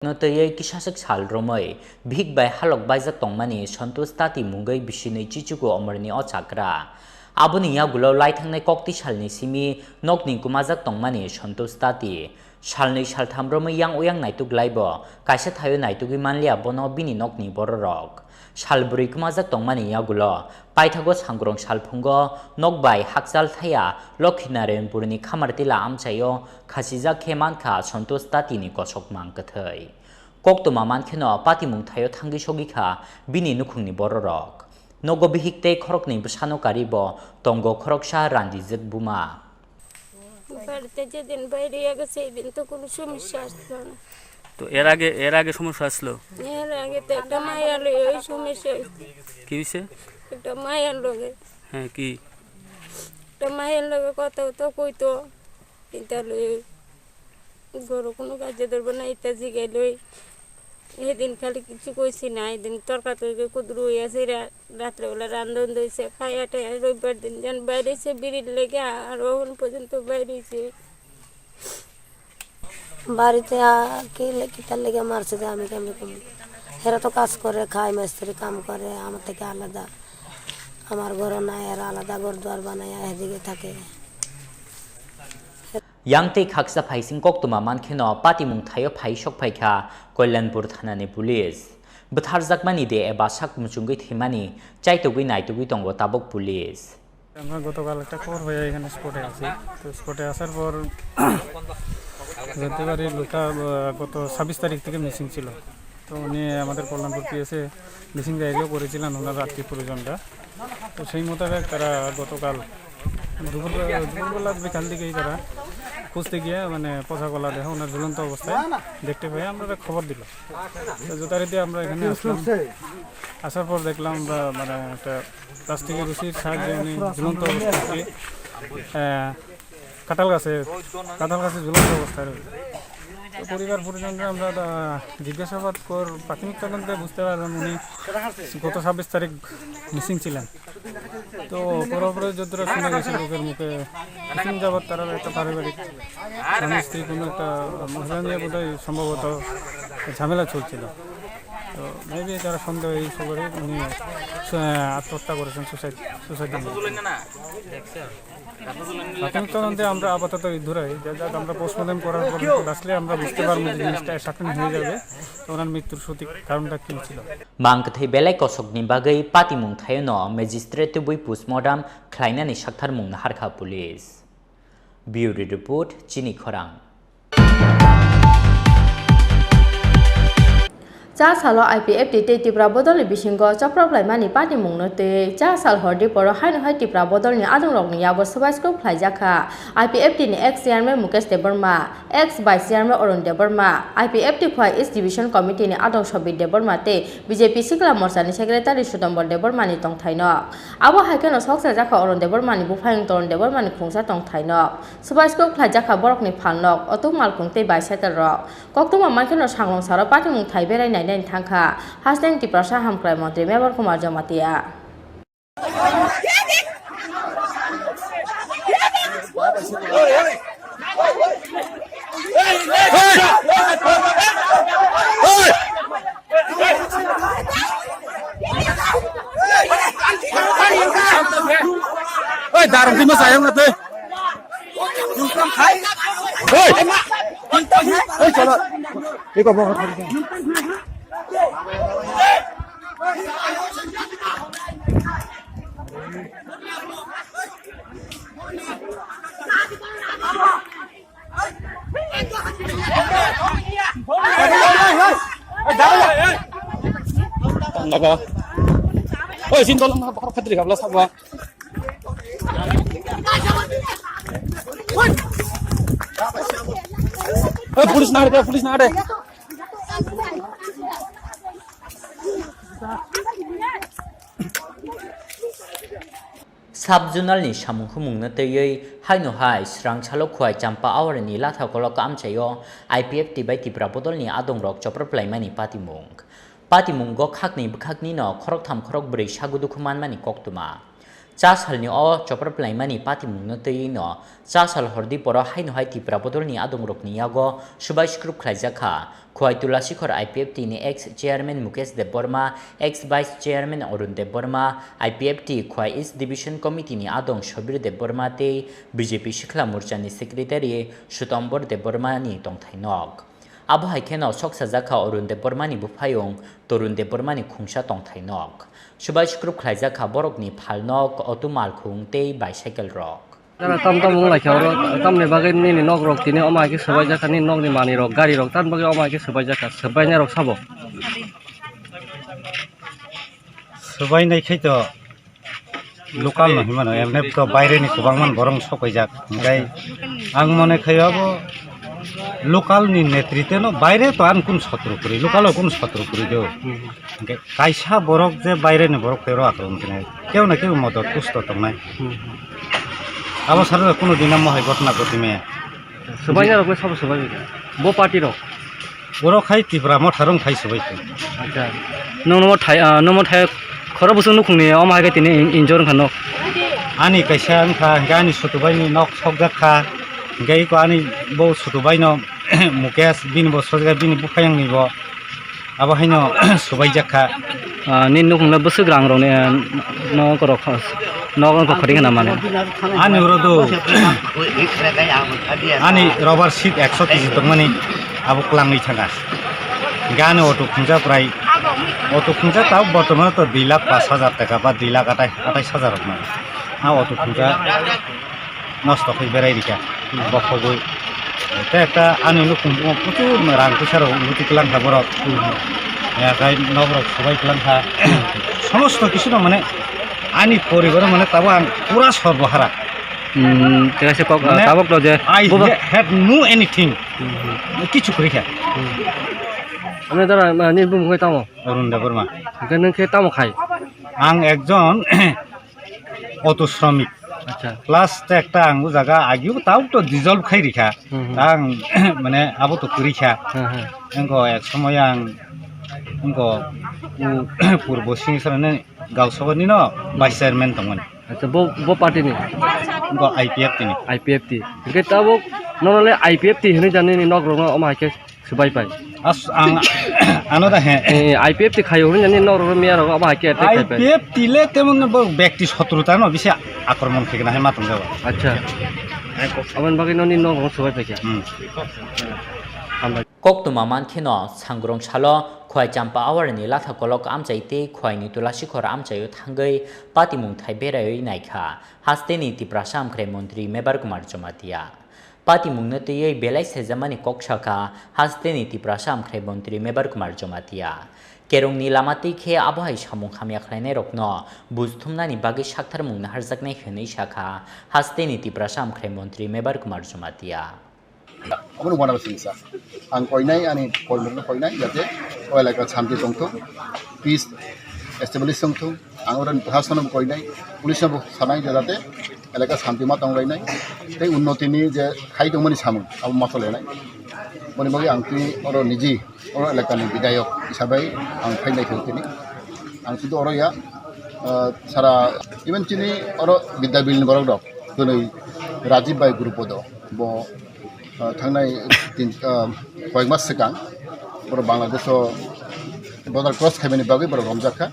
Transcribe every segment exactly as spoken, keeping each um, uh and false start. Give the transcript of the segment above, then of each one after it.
No twiwi kisaswk sal romwi bihik bai halok baijak tongmani Santosh Tati mungwi bisinwi chichugo omorni o chakra. Aboni yagulo laithangnai kokti salni simi nokni kwmajak tongmani Santosh Tati. Salnwi saltham romwi yang uyang naituk laibo, kaisa thaio naitugwi manliya bono bini nokni bororok. Sal bwrwi kwmajak tongmani yagulo, paithago sangrong salphungo nok bai hakchal thaya Lokhinarayanpurni Khamartila amchaio khasijak khe mankha Santosh Tatini kosok mang kwthwi. Koktwma mankheno patimung thaio thangwi sogwi kha bini nukhungni bororok. Nogo bihik tei khoroknwi bwsano karibo tongo khoroksa randijwk buma. বাড়িতে যেদিন বাইরে গেছে, এই দিন তো কোনো সমস্যা আসলো না। তো এর আগে, এর আগে সমস্যা আসলো? এর আগে তো একটা মায়া লই ওই সমস্যা হইছে। কি হইছে? একটা মায়ার লগে। হ্যাঁ, কি? একটা মায়ার লগে কথা তো কইতো, কিন্তু লই ঘরো কোনো কাজে ধরবো না, এটা জিগাই লই। সেদিন খালি কিছু কইছি না, এদিন তর্কা তর্কি কুদরু হইয়া সেরা রাত্রেবেলা রান্ধন দইছে, খাইয়া টাইয়া রবিবার দিন যেন বাইরে সে বিড়ির লেগে আর অখন পর্যন্ত বাইরে হইছে। বাড়িতে আ-, কি লে-, কিতার লেগে মারছে যে আমি কেমনে কম? এরা তো কাজ করে, খায়, মিস্ত্রি কাম করে, আমার থেকে আলাদা। আমার ঘরও নাই, এরা আলাদা ঘর দুয়ার বানায় এদিকে থাকে। Yang tei khaksa phaising koktwma mankheno patimung thaio phai sok phaikha Kalyanpur thanani police. Bwtharjakmani de eba sak muchungwi thwimani chaitugwi naitugwi tongo tabuk police. আমরা গতকাল একটা খবর পেয়ে এখানে স্পটে আসি। তো স্পটে আসার পর জানতে পারি লোকটা, আহ, গত ছাব্বিশ তারিখ থেকে মিসিং ছিল। তো উনি আমাদের কল্যাণপুর পিএসএ মিসিং ডায়েরিও করেছিলেন ওনার আত্মীয় পরিজনরা। তো সেই মোতাবেক তারা গতকাল দুপুর, দুপুরবেলা বিকাল দিকেই তারা খুঁজতে গিয়ে মানে পচা গলা দেহ ওনার ঝুলন্ত অবস্থায় দেখতে পেয়ে আমরা খবর দিল। তো যথারীতি আমরা এখানে আসলাম, আসার পর দেখলাম আমরা মানে একটা প্লাস্টিকের রশির সাহায্যে উনি ঝুলন্ত অবস্থায়, আহ, কাঁঠাল গাছে, কাঁঠাল গাছে ঝুলন্ত অবস্থায় রয়েছে। তো পরিবার পরিজনরা আমরা, আহ, জিজ্ঞাসাবাদ কর প্রাথমিক তদন্তে বুঝতে পারলাম উনি গত ছাব্বিশ তারিখ মিসিং ছিলেন। তো পরপরে যতটা শোনা গেছে লোকের মুখে, কিছুদিন যাবত তারা একটা পারিবারিক স্বামী স্ত্রী কোনো একটা মহিলা নিয়ে বোধহয় সম্ভবত ঝামেলা চলছিল। তো মেবি তারা সন্দেহ এই করে উনি, আহ, আত্মহত্যা করেছেন, সুসাইড, সুসাইড। প্রাথমিক তদন্তে আমরা আপাতত এই ধরাই, যা যাক আমরা পোস্টমর্টম করার পর রিপোর্ট আসলে আমরা বুঝতে পারবো যে জিনিসটা সার্টেন হয়ে যাবে, তো ওনার মৃত্যুর সঠিক কারণটা কী ছিল। Mang kwthwi belai kosokni bagwi patimung thaio no magistrate tubui postmortem khlainani saktharmung naharkha police. Bureau report, Chini Khorang. Cha salo I P F T tei Tipra bodolni bisingo choprop laimani patimungno twi cha sal hordi poro haino hai Tipra bodolni adongrokni yago swbai swkuk khlaijakha. I P F T ni ex chairman Mukesh Debbarma, ex vice chairman Arun Debbarma, I P F T Khowai East Division Committee ni adong Sobir Debbarma tei B J P Sikla Morcha ni secretary Sutombor Debbarma ni tongthaino. Abo hai kheno sok chajakha Arun Debbarma ni buphayung Toron Debbarma ni khungsa tongthaino. Swbai swkuk khlaijakha borokni phalnok, auto malkhung tei bicycle rok. Koktwma mankheno sangrong saro patimung thai berai nainani thangkha Hasteni Tiprasa Hamkrai Montri Mebar Kumar Jamatia. Oi, darong timo sayang na te. Oi. Oi, chala. Iko mo. Tangga ba. Oi, sin tolong na, bakar khatri gabla sabwa. Oi, police na de, police na de. Sub-zonal ni samung khumung no twiwi haino hai swrang salo Khowai Champa Awar ni Latha Kolok amchaio I P F T bai Tipra bodol ni adong rok choprop laimani patimung. Patimungo khakni bwkhakni no khoroktham khorokbrwi sago dukhu manmani koktwma. Cha salni o chopra plaimani patimungno twiwi no cha sal hordi poro haino hai Tipra bodolni adongrokni yago subai sukrup khlaijak kha. Khwai Tulasikhor I P F T ni ex chairman Mukesh Debbarma, ex vice chairman Arun Debbarma, I P F T Khwai East Division Committee ni adong Sobir Debbarma tei B J P Sikla Morcha ni secretary Sutombor Debbarma ni tongthai nok. Abo hai kheno sok sajak kha Arun Debbarma ni buphayung Torun Debbarma ni khungsa tongthai nok. Subai sukrup khlaijak kha borokni phal nok, auto malkhung tei bicycle rok. Gana tam tam wng lai kha oro, tamni bagwi nini nok rok tini omo hai khe swbaijak kha, nini nokni manwi rok, gari rok, tamni bagwi omo hai khe swbaijak kha, swbainai rok sabo. Swbainai khai to local no hinmano, emne to baire ni kwbangma borok sok paijak. Hinkhe ang mone khai abo local ni netrite no baire to ang kun sotro kwrwi, local o kun sotro kwrwi do. Hmm. Hinkhe kaisa borok je baire ni borok tei oro akromon khe kebo na kebo modot kusto tongnai. Hmm. Abo sara kunu dina mohai gotna gotime. Swbainai rok le sabo swbai kha. Bo party rok. Borok hai Tipra Motha rok khai swbai kha. Acha. Nung nomo thai, ah, nomo thai khoro busung nukhung ni omo hai khe tini in-, injor wngkha nok. Ani kaisa wngkha, hinkhe ani sutubai ni nok sokjak kha. Hinkhe iko ani bo sutubai no Mukesh bini bo sojak bini buphayang ni bo. Abo haino swbaijak kha. Ah, nini nukhungno bwswk rang rokni, ah, nok rok, nok wngkha khori khna mani? Ani oro do. Ani rubber sheet ekso kg tongmani abo kwlangwi thangkha. Hinkhe ani auto khungsa prai, auto khungsa tabuk bortomano to dui lakh pash hajar taka ba dui lakh atai, atais hajar rok mano. Ah, auto khungsa nosto khe berai rikha, bokhogwi. Tei ekta ani nukhung prochur rang puisa rok unnoti kwlang kha borok. Yakhai nok rok swbai kwlang kha. Somosto kisu no mane ani poribar mane tabo ang pura sorbohara. Hmm, tei kaisa kok, mane, tabok to je I buba ha-, have no anything. Hmm. Kichu kwrwi kha. Hmm. Ani dara, ani bumung khe tamo? Arun Debbarma. Hwnkhe nwng khe tamo khai? Ang ekjon auto shramik. Acha. Plus te ekta ang o jaga agio tau to dissolve khai rikha. Hmm, hmm. Ang mane abo to kwrwi kha. Hmm, hmm. Engko ek somoy ang engko u purbo sing sara ne Gausabani no vice chairman tongmani. Acha, bo, bo party ni? Engko I P F T ni. I P F T. Hwnkhe tabuk nono le I P F T hinwi jani ni nok rok no omo hai khe Swbai pai. As-, ang, ano da he. Eh, I P F T khai hwnwi nani norok miya rok abo hai khe attack khai pai. I P F T le temon bo bekti sotruta no bisi akromon khai gana hai ma tong jabo. Acha. Aboni bagwi noni norok swbai pai khe. Hmm. Hambai. Koktwma mankheno, Sangrong salo Khwai Champa Awar ni latha kolok amchai tei Khwai ni Tulasikhor amchaio thangwi patimung thai beraiwi naikha hasteni Tiprasa Amkhrai Montri Mebar Kumar Jamatia. Patimungno twiwi belai sejamani kok sakha hasteni Tiprasa Amkhrai Montri Mebar Kumar Jamatia. Kerongni lama twi khe abo hai samung hamya khlainairokno buj thumnani bagwi saktharmung naharjaknai hwnwi sakha hasteni Tiprasa Amkhrai Montri Mebar Kumar Jamatia. Obono uanama singsa. Ang koinai, ani koimukno koinai, jate o elaka shanti tongthok, peace establish tongthok. Ang oro Prasashanno bo koinai, police no bo sanai je jate elaka shanti ma tonglainai, tei unnoti ni je khai tongmani samung abo ma cholainai. Boni bagwi ang tini oro niji oro elaka ni bidayok hisabai ang phainai khe tini. Ang sudu oro ya, ah, sara even chini oro Bidyabil ni borok rok, twnwi Rajib bai group o do, bo ah, thangnai tin, ah, koyek mas swkang borok Bangladesh o border cross khaimani bagwi borok romjak kha.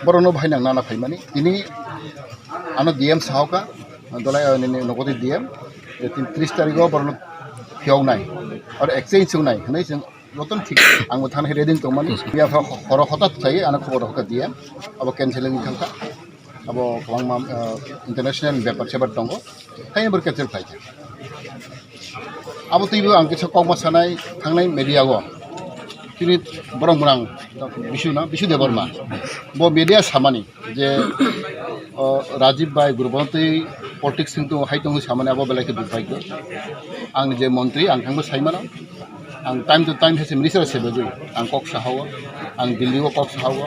Borokno bahai nang nana phaimani. Tini ano D M sahoka, Dolai, ah, nini Nogoti D M, je tin tris tarikh o borokno phiyoknai, aro exchange wngnai hwnwi chwng jotono thik, angbo thangna khe ready wng tongmani. Phiya pha horo hotat khlaiwi ano khobor rw kha D M, abo cancel wngwi thangkha. Abo kwbangma, ah, international bepar sebar tongo. Hai abo cancel khlai kha. Abo twibo ang kisa kokma sanai thangnai media o. Tini borok mwnang Bisu na, Bisu Debbarma. Bo media samani je, o, Rajib bai group o twi politics sing tongo, hai tongo samani abo belai khe dukbagyo. Ang je montri, ang thangbo saimano. Ang time to time hai se minister se bagwi. Ang kok sahao, ang Delhi o kok sahao,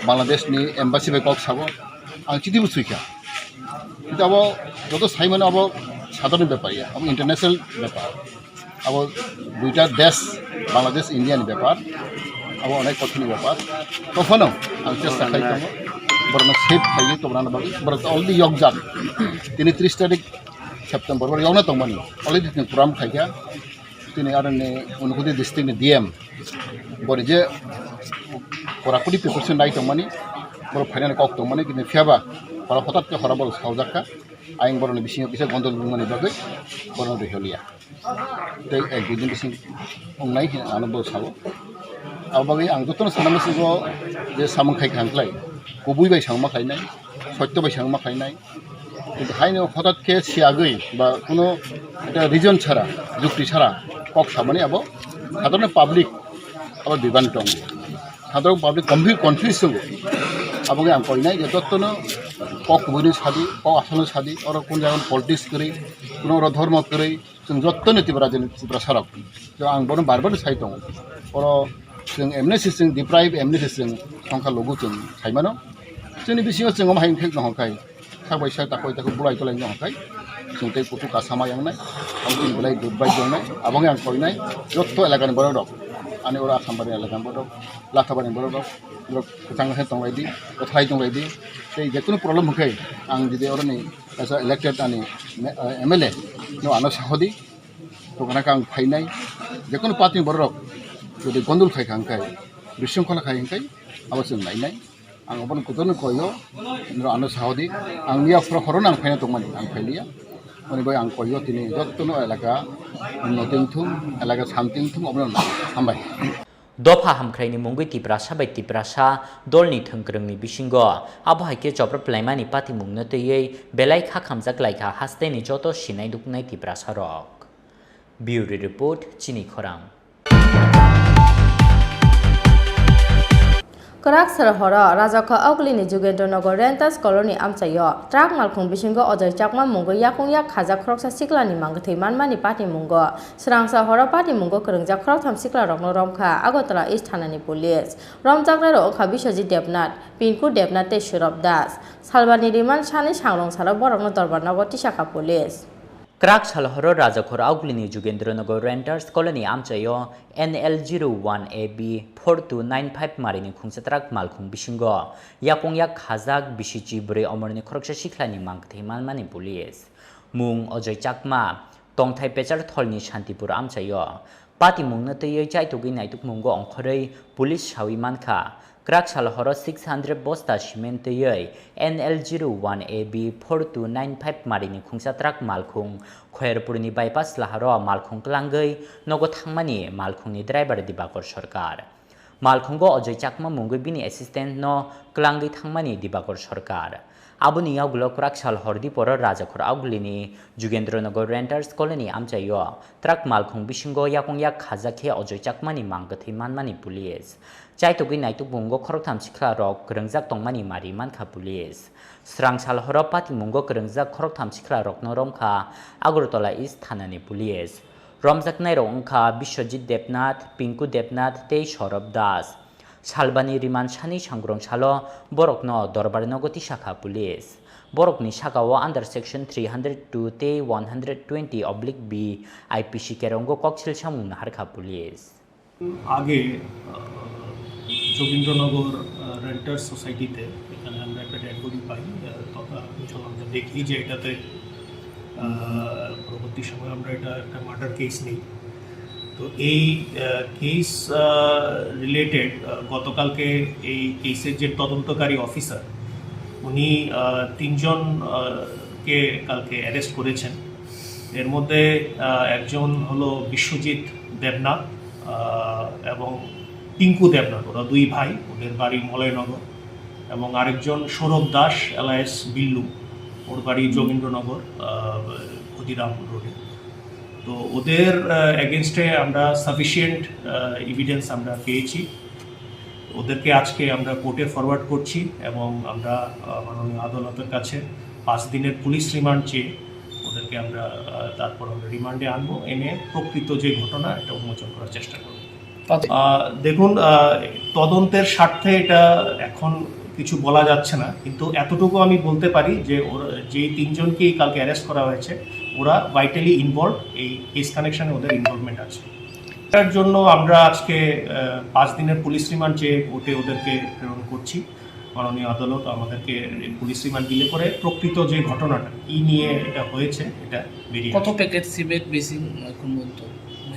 Bangladesh ni embassy bai kok sao. Ang chiti bo sui kha. Kintu abo joto sai mano abo sadharoni bepar ya, abo international bepar. Abo duita desh, Bangladesh, India ni bepar. Abo onek kothini bepar. Tophano ang chesta khai tongo. Borokno save khlaiwi tongna bagwi borok already yokjak. Tini tris tarik September borok yokna tongmani already tini program khaikha. Tini aroni Unakoti district ni D M boni je korakuni preparation nai tongmani, borok phainani kok tongmani, kintu phiyaba hora hotat khe hora borok saojakha. Ayang borokni bisingo kisa gondol wngmani bagwi borokno riholiya. Tei ek dui din bising wngnai hinwi ano bo sao. Abo bagwi ang jotono sana muchungo je samung khai kaham khlai, kubui bai samung ma khlainai, sotto bai samung ma khlainai. Kintu haino hotat khe siyagwi ba kuno ekta reason chara, jukti chara kok samani abo sadharon public abo bibani tongo. Sadharon public gambhir confuse tongo. Abo bagwi ang koinai je jotono kok kubuino sadi, kok asano sadi, oro kun jaga politics kwrwi, kuno oro dhormo kwrwi, chwng jottoni Tripura rajyoni Tiprasarok. To ang bono bar bar sai tongo. Oro chwng M N S chwng deprive M N S chwng songkha logo chwng sai mano. Chwngni bisingo chwng omo hai wngkhe no hwnkhai. Sak bai sak takoi takoi bulai tolai no hwnkhai. Chwng tei kutuk kasa ma yangnai. Ang chwng belai dut bai jongnai. Aboni ang koinai. Jotto elakani borok rok. Ani oro Asambari elakani borok rok. Lathabari borok rok. Borok kwchang khe tonglai di. Kwthai tonglai di. Tei jekunu problem hwnkhai. Ang jodi oroni kaisa elected ani me-, eh, M L A no ano sahodi. Tongkha khe ang phainai. Jekunu party ni borok rok. Jodi gondol khai kha hwnkhai. Bisingkhola khai hwnkhai. Abo chwng nainai. Ang obono kutorno koyo, nro ano sahodi, ang miya phoro horo nang phaina tongmani, ang phailiya. Oni bai ang koyo tini jottono elaka unnoti wngthung, elaka santi wngthung, obono nang hambai. Dopha hamkhraini mungwi Tiprasa bai Tiprasa dolni thwngkwrwngni bisingo abo hai khe chopra plaimani patimungno twiwi belai kha khamjak laikha hasteni joto sinai nuknai Tiprasarok. Bureau Report, Chini Khorang. Kwrak sal horo Rajakho Augulini Jugendra Nagar Renters Colony amchaio truck malkhung bisingo Ajoy Chakma mungwi yakung yak khajak khoroksa siklani mangkwthwi manmani patimungo. Swrangsa horo patimungo kwrwngjak khoroktham siklarokno romkha Agartala East thanani police. Romjaknairok wngkha Biswajit Debnath, Pinku Debnath tei Surab Das. Salbani remand sani sangrong salo borokno dorbar nogo tisakha police. Kwrak sal horo Rajakhor Augulini Jugendra Nagar Renters Colony amchaio N L zero one A B four two nine five marini khungsa truck malkhung bisingo yakung yak khajak bisichi bwrwi omorni khoroksa sikhlani mangkwthwi manmani police. Mung Ajoy Chakma, tongthai Pechartholni Santipur amchaio. Patimungno twiwi chaitugwi naitukmungo ongkhorwi police sawi mankha. Kwrak sal horo six hundred bosta cement twiwi N L zero one A B four two nine five marini khungsa truck malkhung Khoyerpurni bypass laharo malkhung kwlangwi nogo thangmani malkhungni driver Dibakor Sarkar. Malkhungo Ajoy Chakma mungwi bini assistant no kwlangwi thangmani Dibakor Sarkar. Aboni yagulo kwrak sal hordi poro Rajakhor Augulini Jugendra Nagar Renters Colony amchaio truck malkhung bisingo yakung yak khajak khe Ajoy Chakmani mangkwthwi manmani police. Chaitugwi naitukmungo khoroktham siklarok kwrwngjak tongmani mari mankha police. Swrang sal horo patimungo kwrwngjak khoroktham siklarokno romkha Agartala East thanani police. Romjaknairok wngkha Biswajit Debnath, Pinku Debnath tei Saurabh Das. Salbani remand sani sangrong salo borokno dorbar nogo tisakha police. Borokni sakao under section three hundred two tei one hundred twenty oblique B I P C kerongo koksil samung naharkha police. আগে আহ, যোগীন্দ্রনগর আহ, রেন্টার সোসাইটিতে এখানে আমরা একটা dead body পাই আহ, তখন যখন আমরা দেখি যে এটাতে আহ, পরবর্তী সময় আমরা এটা একটা মার্ডার কেস নেই। তো এই কেস রিলেটেড গতকালকে এই কেসের যে তদন্তকারী অফিসার, উনি আহ, তিনজন আহ, কে কালকে অ্যারেস্ট করেছেন। এর মধ্যে আহ, একজন হলো বিশ্বজিৎ দেবনাথ আহ, এবং টিঙ্কু দেবনাথ, ওরা দুই ভাই, ওদের বাড়ি মলয়নগর। এবং আরেকজন সৌরভ দাস alias বিল্লু, ওর বাড়ি যোগীন্দ্রনগর আহ, ক্ষুদিরাম রোডে। তো ওদের এগেনস্টে আমরা সাফিসিয়েন্ট এভিডেন্স আমরা পেয়েছি। ওদেরকে আজকে আমরা কোর্টে ফরওয়ার্ড করছি এবং আমরা আহ, মাননীয় আদালতের কাছে পাঁচ দিনের পুলিশ রিমান্ড চেয়ে ওদেরকে আমরা আহ, তারপর আমরা রিমান্ডে আনবো, এনে প্রকৃত যে ঘটনা এটা উন্মোচন করার চেষ্টা করব। আহ, দেখুন, আহ, তদন্তের স্বার্থে এটা এখন কিছু বলা যাচ্ছে না, কিন্তু এতটুকু আমি বলতে পারি যে ওরা, যেই তিনজনকেই কালকে অ্যারেস্ট করা হয়েছে, ওরা ভাইটালি ইনভলভ, এই কেস কানেকশনে ওদের ইনভলভমেন্ট আছে। এটার জন্য আমরা আজকে আহ, পাঁচ দিনের পুলিশ রিমান্ড চেয়ে কোর্টে ওদেরকে প্রেরণ করছি। মাননীয় আদালত আমাদেরকে পুলিশ রিমান্ড দিলে পরে প্রকৃত যে ঘটনাটা কি নিয়ে এটা হয়েছে, এটা বেরিয়ে কত আসবে। প্যাকেট সিমেন্ট বেশি এখন পর্যন্ত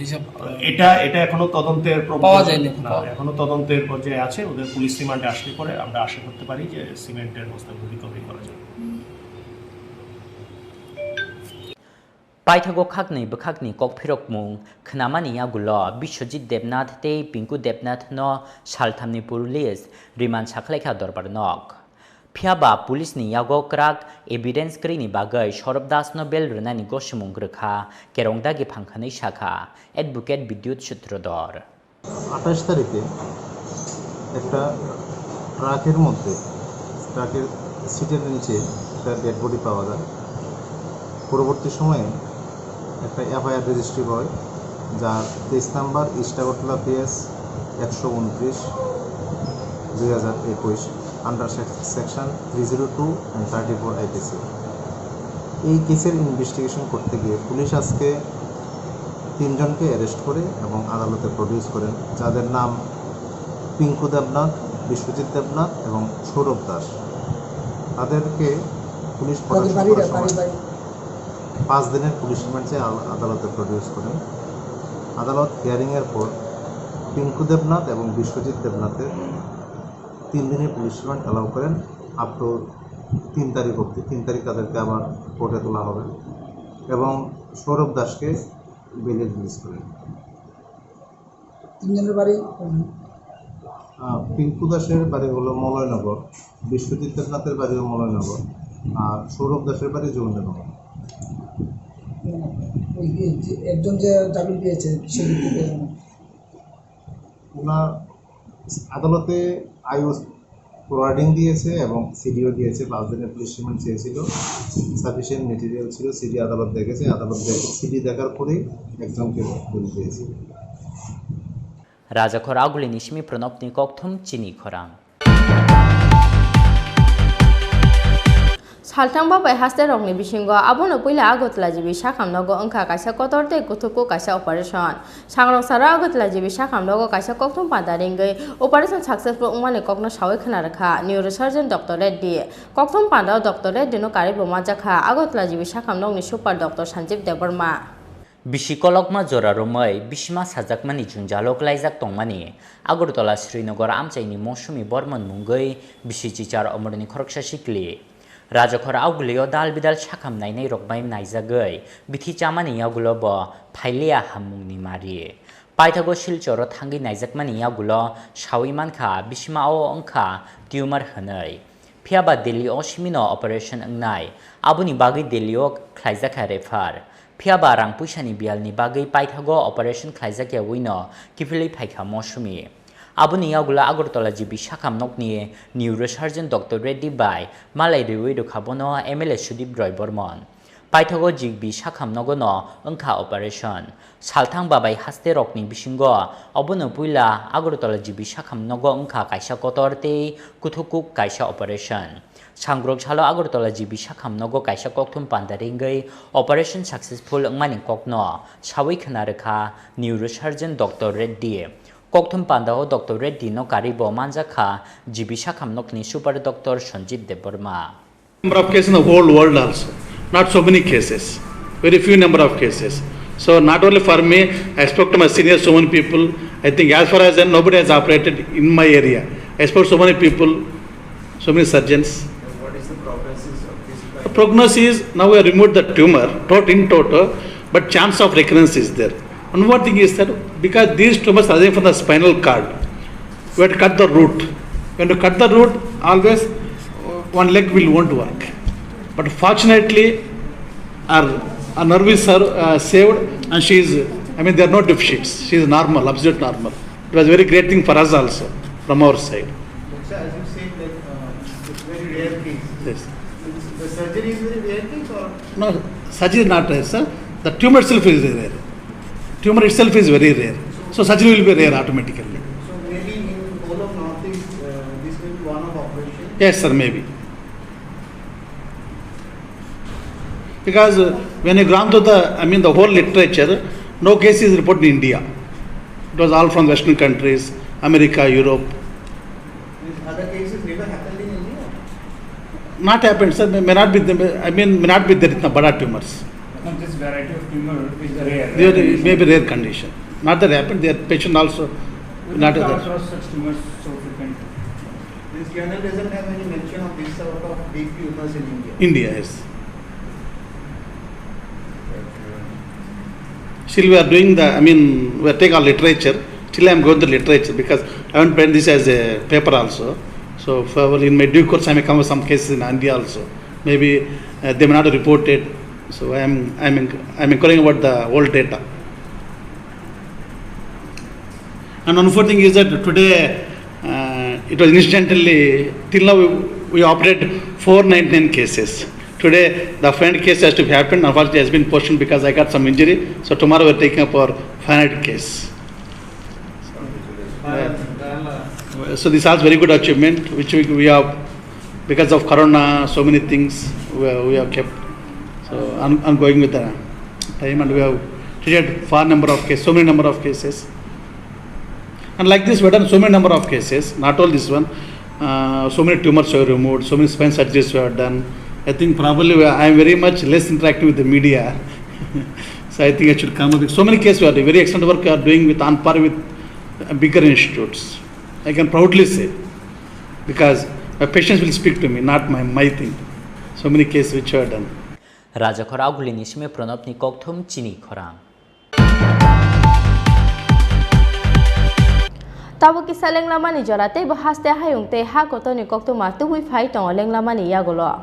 হিসাব? এটা, এটা এখনো তদন্তের পাওয়া পর্যায়ে যায়নি এখন, না, পাওয়া এখনো তদন্তের পর্যায়ে আছে। ওদের পুলিশ রিমান্ডে আসলে পরে আমরা আশা করতে পারি যে সিমেন্টের বস্তাগুলো রিকভারি করা যাবে। Paithago khakni bwkhakni kokphirokmung khnamani yagulo Biswajit Debnath tei Pinku Debnath no salthamni police remand sakhlaikha dorbar nok. Phiyaba police ni yago kwrak evidence kwrwini bagwi Saurabh Das no bail rwnani gosimung rwkha, kerongdagi phangkhanwi sakha Advocate Bidyut Sutrodhar. আঠাশ তারিখে একটা ট্রাকের মধ্যে, ট্রাকের সিটের নিচে একটা dead body পাওয়া যায়। পরবর্তী সময়ে একটা এফআইআর রেজিস্ট্রি হয়, যার case number east Agartala PS একশো উনত্রিশ, দুই হাজার একুশ, under section three zero two and thirty four IPC. এই কেসের ইনভেস্টিগেশন করতে গিয়ে পুলিশ আজকে তিনজনকে অ্যারেস্ট করে এবং আদালতে প্রডিউস করেন, যাদের নাম পিঙ্কু দেবনাথ, বিশ্বজিৎ দেবনাথ এবং সৌরভ দাস। তাদেরকে পুলিশ তাদের প্রোডাকশন বাড়ি, করার সময় বাড়ি, বাড়ি। পাঁচ দিনের পুলিশ রিমান্ড চেয়ে আল-, আদালতে প্রডিউস করেন। আদালত হিয়ারিংয়ের পর পিঙ্কু দেবনাথ এবং বিশ্বজিৎ দেবনাথের তিন দিনের পুলিশ রিমান্ড অ্যালাউ করেন আপ টু তিন তারিখ অবধি। তিন তারিখ তাদেরকে আবার কোর্টে তোলা হবে এবং সৌরভ দাসকে বেইলে রিলিজ করেন। তিনজনের বাড়ি কোন? আহ, পিঙ্কু দাসের বাড়ি হলো মলয়নগর, বিশ্বজিৎ দেবনাথের বাড়িও মলয়নগর, আর সৌরভ দাসের বাড়ি যৌননগর। ওই যে একজন যে জামিন পেয়েছে, সে ওনার আদালতে আইও ফরওয়ার্ডিং দিয়েছে এবং সিডিও দিয়েছে। পাঁচ দিনের পুলিশ রিমান্ড চেয়েছিল, সাফিসিয়েন্ট মেটেরিয়াল ছিল, সিডি আদালত দেখেছে, আদালত দেখে সিডি দেখার পরেই একজনকে বেল দিয়েছে। Rajakhor Agulini simi Pranobni kokthum chini khorang. Salthang babai haste rokni bisingo abono puila Agartala G B sakham nogo wngkha kaisa kotor tei kuthukku kaisa operation. Sangrong saro Agartala G B sakham nogo kaisa kokthum panda ringwi operation successful wngmani kokno sawi khna rwkha neurosurgeon Doctor Reddy. Kokthum pandao Doctor Reddy no karwi bo manjakha Agartala G B sakham nokni super Doctor Sanjeev Debbarma. Bisi kolokma jora romwi bisima sajakmani jwngjalo klaijak tongmani Agartala Srinagar amchaini Mosumi Bormon mungwi bisi chichar omorni khoroksa sikli. Rajakhor Agulio dal bidal sakham nainai rok bai naijagwi bithi chamani yagulo bo phailiya hammungni mari. Paithago Silchoro thangwi naijakmani yagulo sawi mankha bisima o wngkha tumor hwnwi. Phiyaba Delhi o simino operation wngnai, aboni bagwi Delhi o khlaijakha refer. Phiyaba rang puisani biyalni bagwi paithago operation khlaijak yawino kiphilwi phaikha Mosumi. Aboni yagulo Agartala G B sakham nokni neurosurgeon Doctor Reddy bai malai rwui rwkha bono M L A Sudip Roy Bormon. Paithago G B sakham nogo no wngkha operation. Salthang babai haste rokni bisingo obono puila Agartala G B sakham nogo wngkha kaisa kotor tei kuthukuk kaisa operation. Sangrok salo Agartala G B sakham nogo kaisa kokthum panda ringwi operation successful wngmani kokno sawi khna rwkha neurosurgeon Doctor Reddy. Kokthum pandao Doctor Reddy no karwi bo manjakha G B sakham nokni super Doctor Sanjeev Debbarma. Number of cases in the whole world also, not so many cases, very few number of cases. So not only for me, I spoke to my seniors, so many people. I think as far as I know, nobody has operated in my area. I spoke to so many people, so many surgeons. What is the prognosis of this? The prognosis, now we have removed the tumor, tot-, in toto, but chance of recurrence is there. One more thing is that because these tumors are from the spinal cord, we have to cut the root. When you cut the root, always, uh, one leg will won't work. But fortunately, our, our nerve is serv-, uh, saved, and she is, I mean, there are no deficits. She is normal, absolute normal. It was a very great thing for us also, from our side. Doctor, as you said, like, uh, it's very rare case. Yes. It's, the surgery is very rare case, or? No, surgery is not rare, sir. The tumor itself is rare. Tumor itself is very rare. So surgery will be rare automatically. So maybe in whole of Northeast, uh, this will be one of operation? Yes, sir, maybe. Because, uh, when you go on to the, I mean, the whole literature, no case is reported in India. It was all from Western countries, America, Europe. These other cases never happened in Not happened, sir. May, may not be. The, I mean, may not be there itna bada tumors. No, this variety of tumor is a rare. They are maybe rare condition. Not that happened. Their patient also not that. Across such tumors so frequently. This journal doesn't have any mention of this sort of big tumors in India. India, yes. Still, we are doing the, I mean, we take our literature. Still, I am going to literature because I haven't penned this as a paper also. So, probably in my due course, I may come with some cases in India also. Maybe uh, they may not have reported. So, I am, I am, inc- I am inquiring about the old data. And one more thing is that today uh, it was incidentally, till now we, we operated four ninety-nine cases. Today, the five hundred case has to be happened. Unfortunately, it has been postponed because I got some injury. So tomorrow we are taking up our five hundred case. Yeah. So this is very good achievement, which we, we have, because of corona, so many things we, we have kept. So I'm, I'm going with the time, and we have treated far number of cases, so many number of cases. And like this, we have done so many number of cases, not all this one. Uh, so many tumors were removed, so many spine surgeries were done. I think probably we are, I am very much less interacting with the media. So I think I should come up with so many cases we are doing, very excellent work we are doing with on par with uh, bigger institutes. I can proudly say, because my patients will speak to me, not my, my thing. So many cases which were done. Rajakhor Agulini simi Pranabni kokthum chini khorang. Tabuk kisa lenglamani jora tei bo haste hayung tei ha kotorni koktwma tubui phai tongo lenglamani yagulo.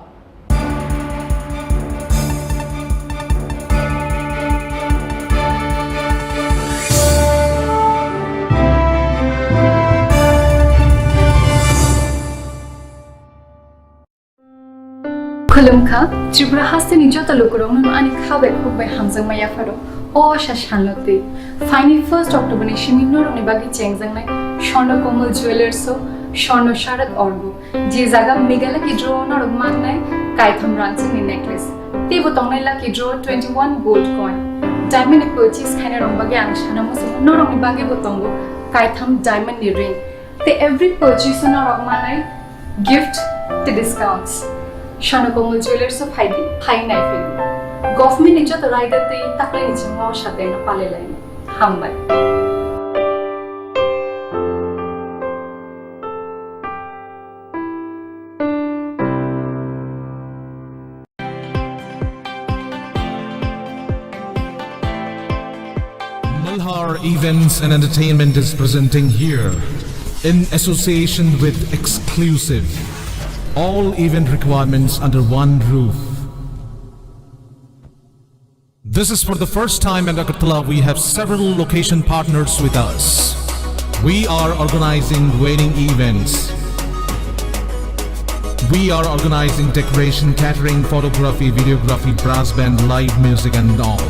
Khulumkha, Tripura hasteni joto lukurokno ani kha bai khuk bai hamjakma yapharo. O sa salno twi. Phaini first October ni simi norokni bagwi chengjaknai Swarna Komal Jewellers o Swarna Sharat Orgo. Je jaga Meghalaya ki draw norok mannai kaitham rangchakni necklace. Teibo tongnai lucky draw twenty-one gold coin. Diamond ni purchase khainai rok bagwi ang sana muchungo norokni bagwi bo tongo kaitham diamond ni ring. Tei every purchase o norok manai gift tei discounts. Swarna Komal Jewellers o phaidi, phai naiphai. Government ni joto raida tei taklai ni chwngno o sateno palai lai. Hambai. Malhar Events and Entertainment is presenting here, in association with Exclusive. All event requirements under one roof. This is for the first time in Agartala. We have several location partners with us. We are organizing wedding events. We are organizing decoration, catering, photography, videography, brass band, live music and all.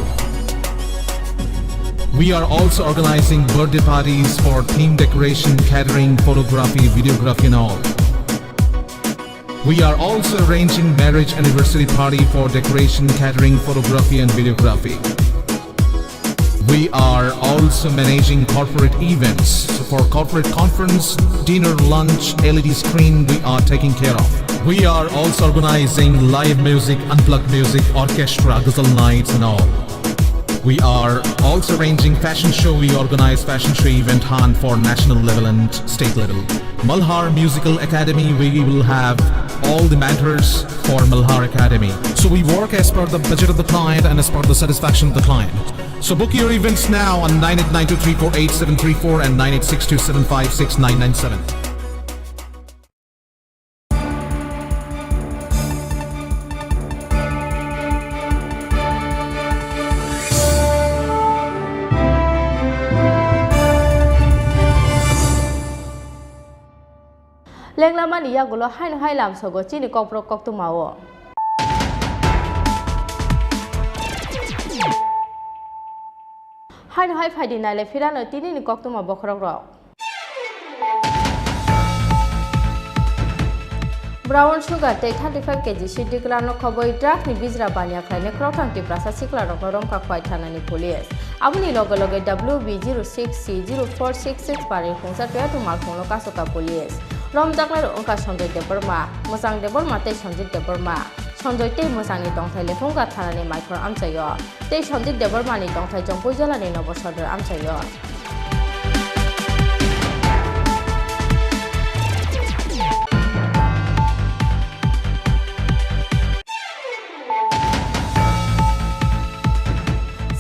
We are also organizing birthday parties for theme decoration, catering, photography, videography and all. We are also arranging marriage anniversary party for decoration, catering, photography and videography. We are also managing corporate events for corporate conference, dinner, lunch, L E D screen we are taking care of. We are also organizing live music, unplugged music, orchestra, ghazal nights and all. We are also arranging fashion show. We organize fashion show event hunt for national level and state level. Malhar Musical Academy, we will have all the mentors for Malhar Academy. So we work as per the budget of the client and as per the satisfaction of the client. So book your events now on nine eight nine two three four eight seven three four and nine eight six two seven five six nine nine seven. Lenglamani yagulo haino hai lamsogo chini kokborok koktwmao. Haino hai phaidi naile phirano tinini koktwma bokhorokrok. Brown sugar tei thirty-five K G siddikrano khoboi drugs ni bijra baniya khlainai khoroktham Tiprasa siklarokno Romkha Khwai thanani police. Aboni loge loge W B zero six C zero four six six pari khungsa toyatu malkhungno kasoka police. Romjaknairok wngkha Sanjoy Debbarma, Mwchang Debbarma tei Sanjit Debbarma. Sanjoy tei Mwchangni tongthai Lephunga thanani Maikhor amchaio, tei Sanjit Debbarmani tongthai Chongpui jilani Nobo Sodor amchaio.